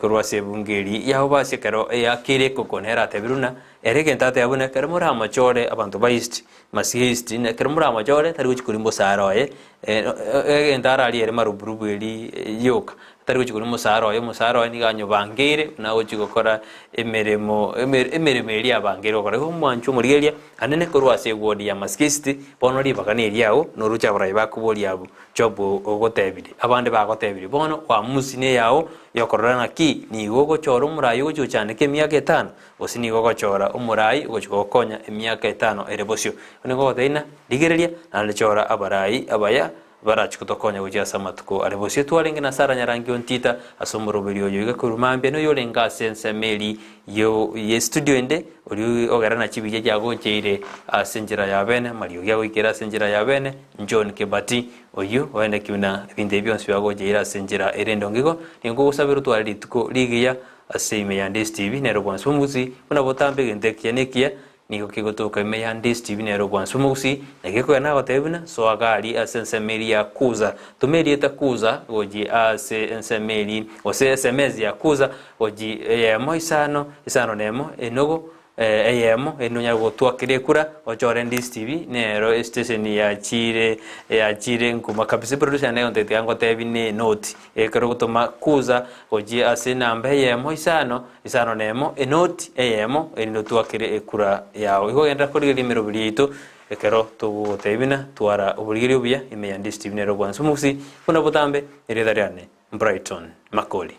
korwa ase ebunge eri ya Obasia ekero eakeire ekoko nere atebirwe buna ere egento ateba buna ekero moramochore abanto ba East, Masige East, ekero moramochore tari gochia koria omosara oye egento ararie ere maruburubu eri yoka. Tari gochia koria omosara oye, omosara oye nigo anyobangeire buna agochia gokora emeremo emeremo eria abangeire gokora. Igo omwancho omorigereria anene korwa ase eward ya Masikisiti, bono ribaga neriao, noroche abarai bakoboria abwo Job ogotebirie, abande bagotebirie, bono uamuzi neyao yokorora naki nigo ogochora omorai ogochia gochandeka emiaka etano, gose nigo ogochora omorai ogochia gogokonya emiaka etano ere bosio. Nigo ogotebia ng'a rigereria naende chora abarai abaya Barachie gotokonya gochia ase amatuko are bosio twarenge na Sara nyarangi ontita ase omoroberi oyo iga korwa mambia noyorenge ase ensemo eri ye studio ende oria ogera na chibicha chiagoncheire ase enchera ya bene amariogi agoikera ase enchera ya bene John Kebati oyio oeneki buna ebinto ebi bionsi biagoncheire ase enchera ere endonge igo nigo nkogosabera otware rituko rigiya ase ime ya Ndisi TV nere obwansu bw'omogusii buna botambe egento ekiya nekiya Nigo kegotoka ime ya Ndisi nere obwansu bw'omogusii, na gekoya nagotebia buna, Soa gari ase ensemo eria ya Kuza. Toma erieta Kuza gochia ase ensemo eria, gose sms ya Kuza gochia eyemo isano, isano nemo, enogo, eyemo, erinde onyare gotwakera ekura, ochore Ndisi TV, nero estation yachiire yachiire nkuma kabisa. Eproducer yane egontebia tiga ngotebie ne enoti. Ekero ogotoma Kuza gochia ase enamba eyemo isano, Isano nemo, enoti eyemo, erinde otwakere ekura yao. Igo genderera korigereria emeroberi yaito ekero togogotebia buna twara oborigereria obuya ime ya Ndisi TV nere obwansu omogusii buna botambe erieta riane Brighton Makori.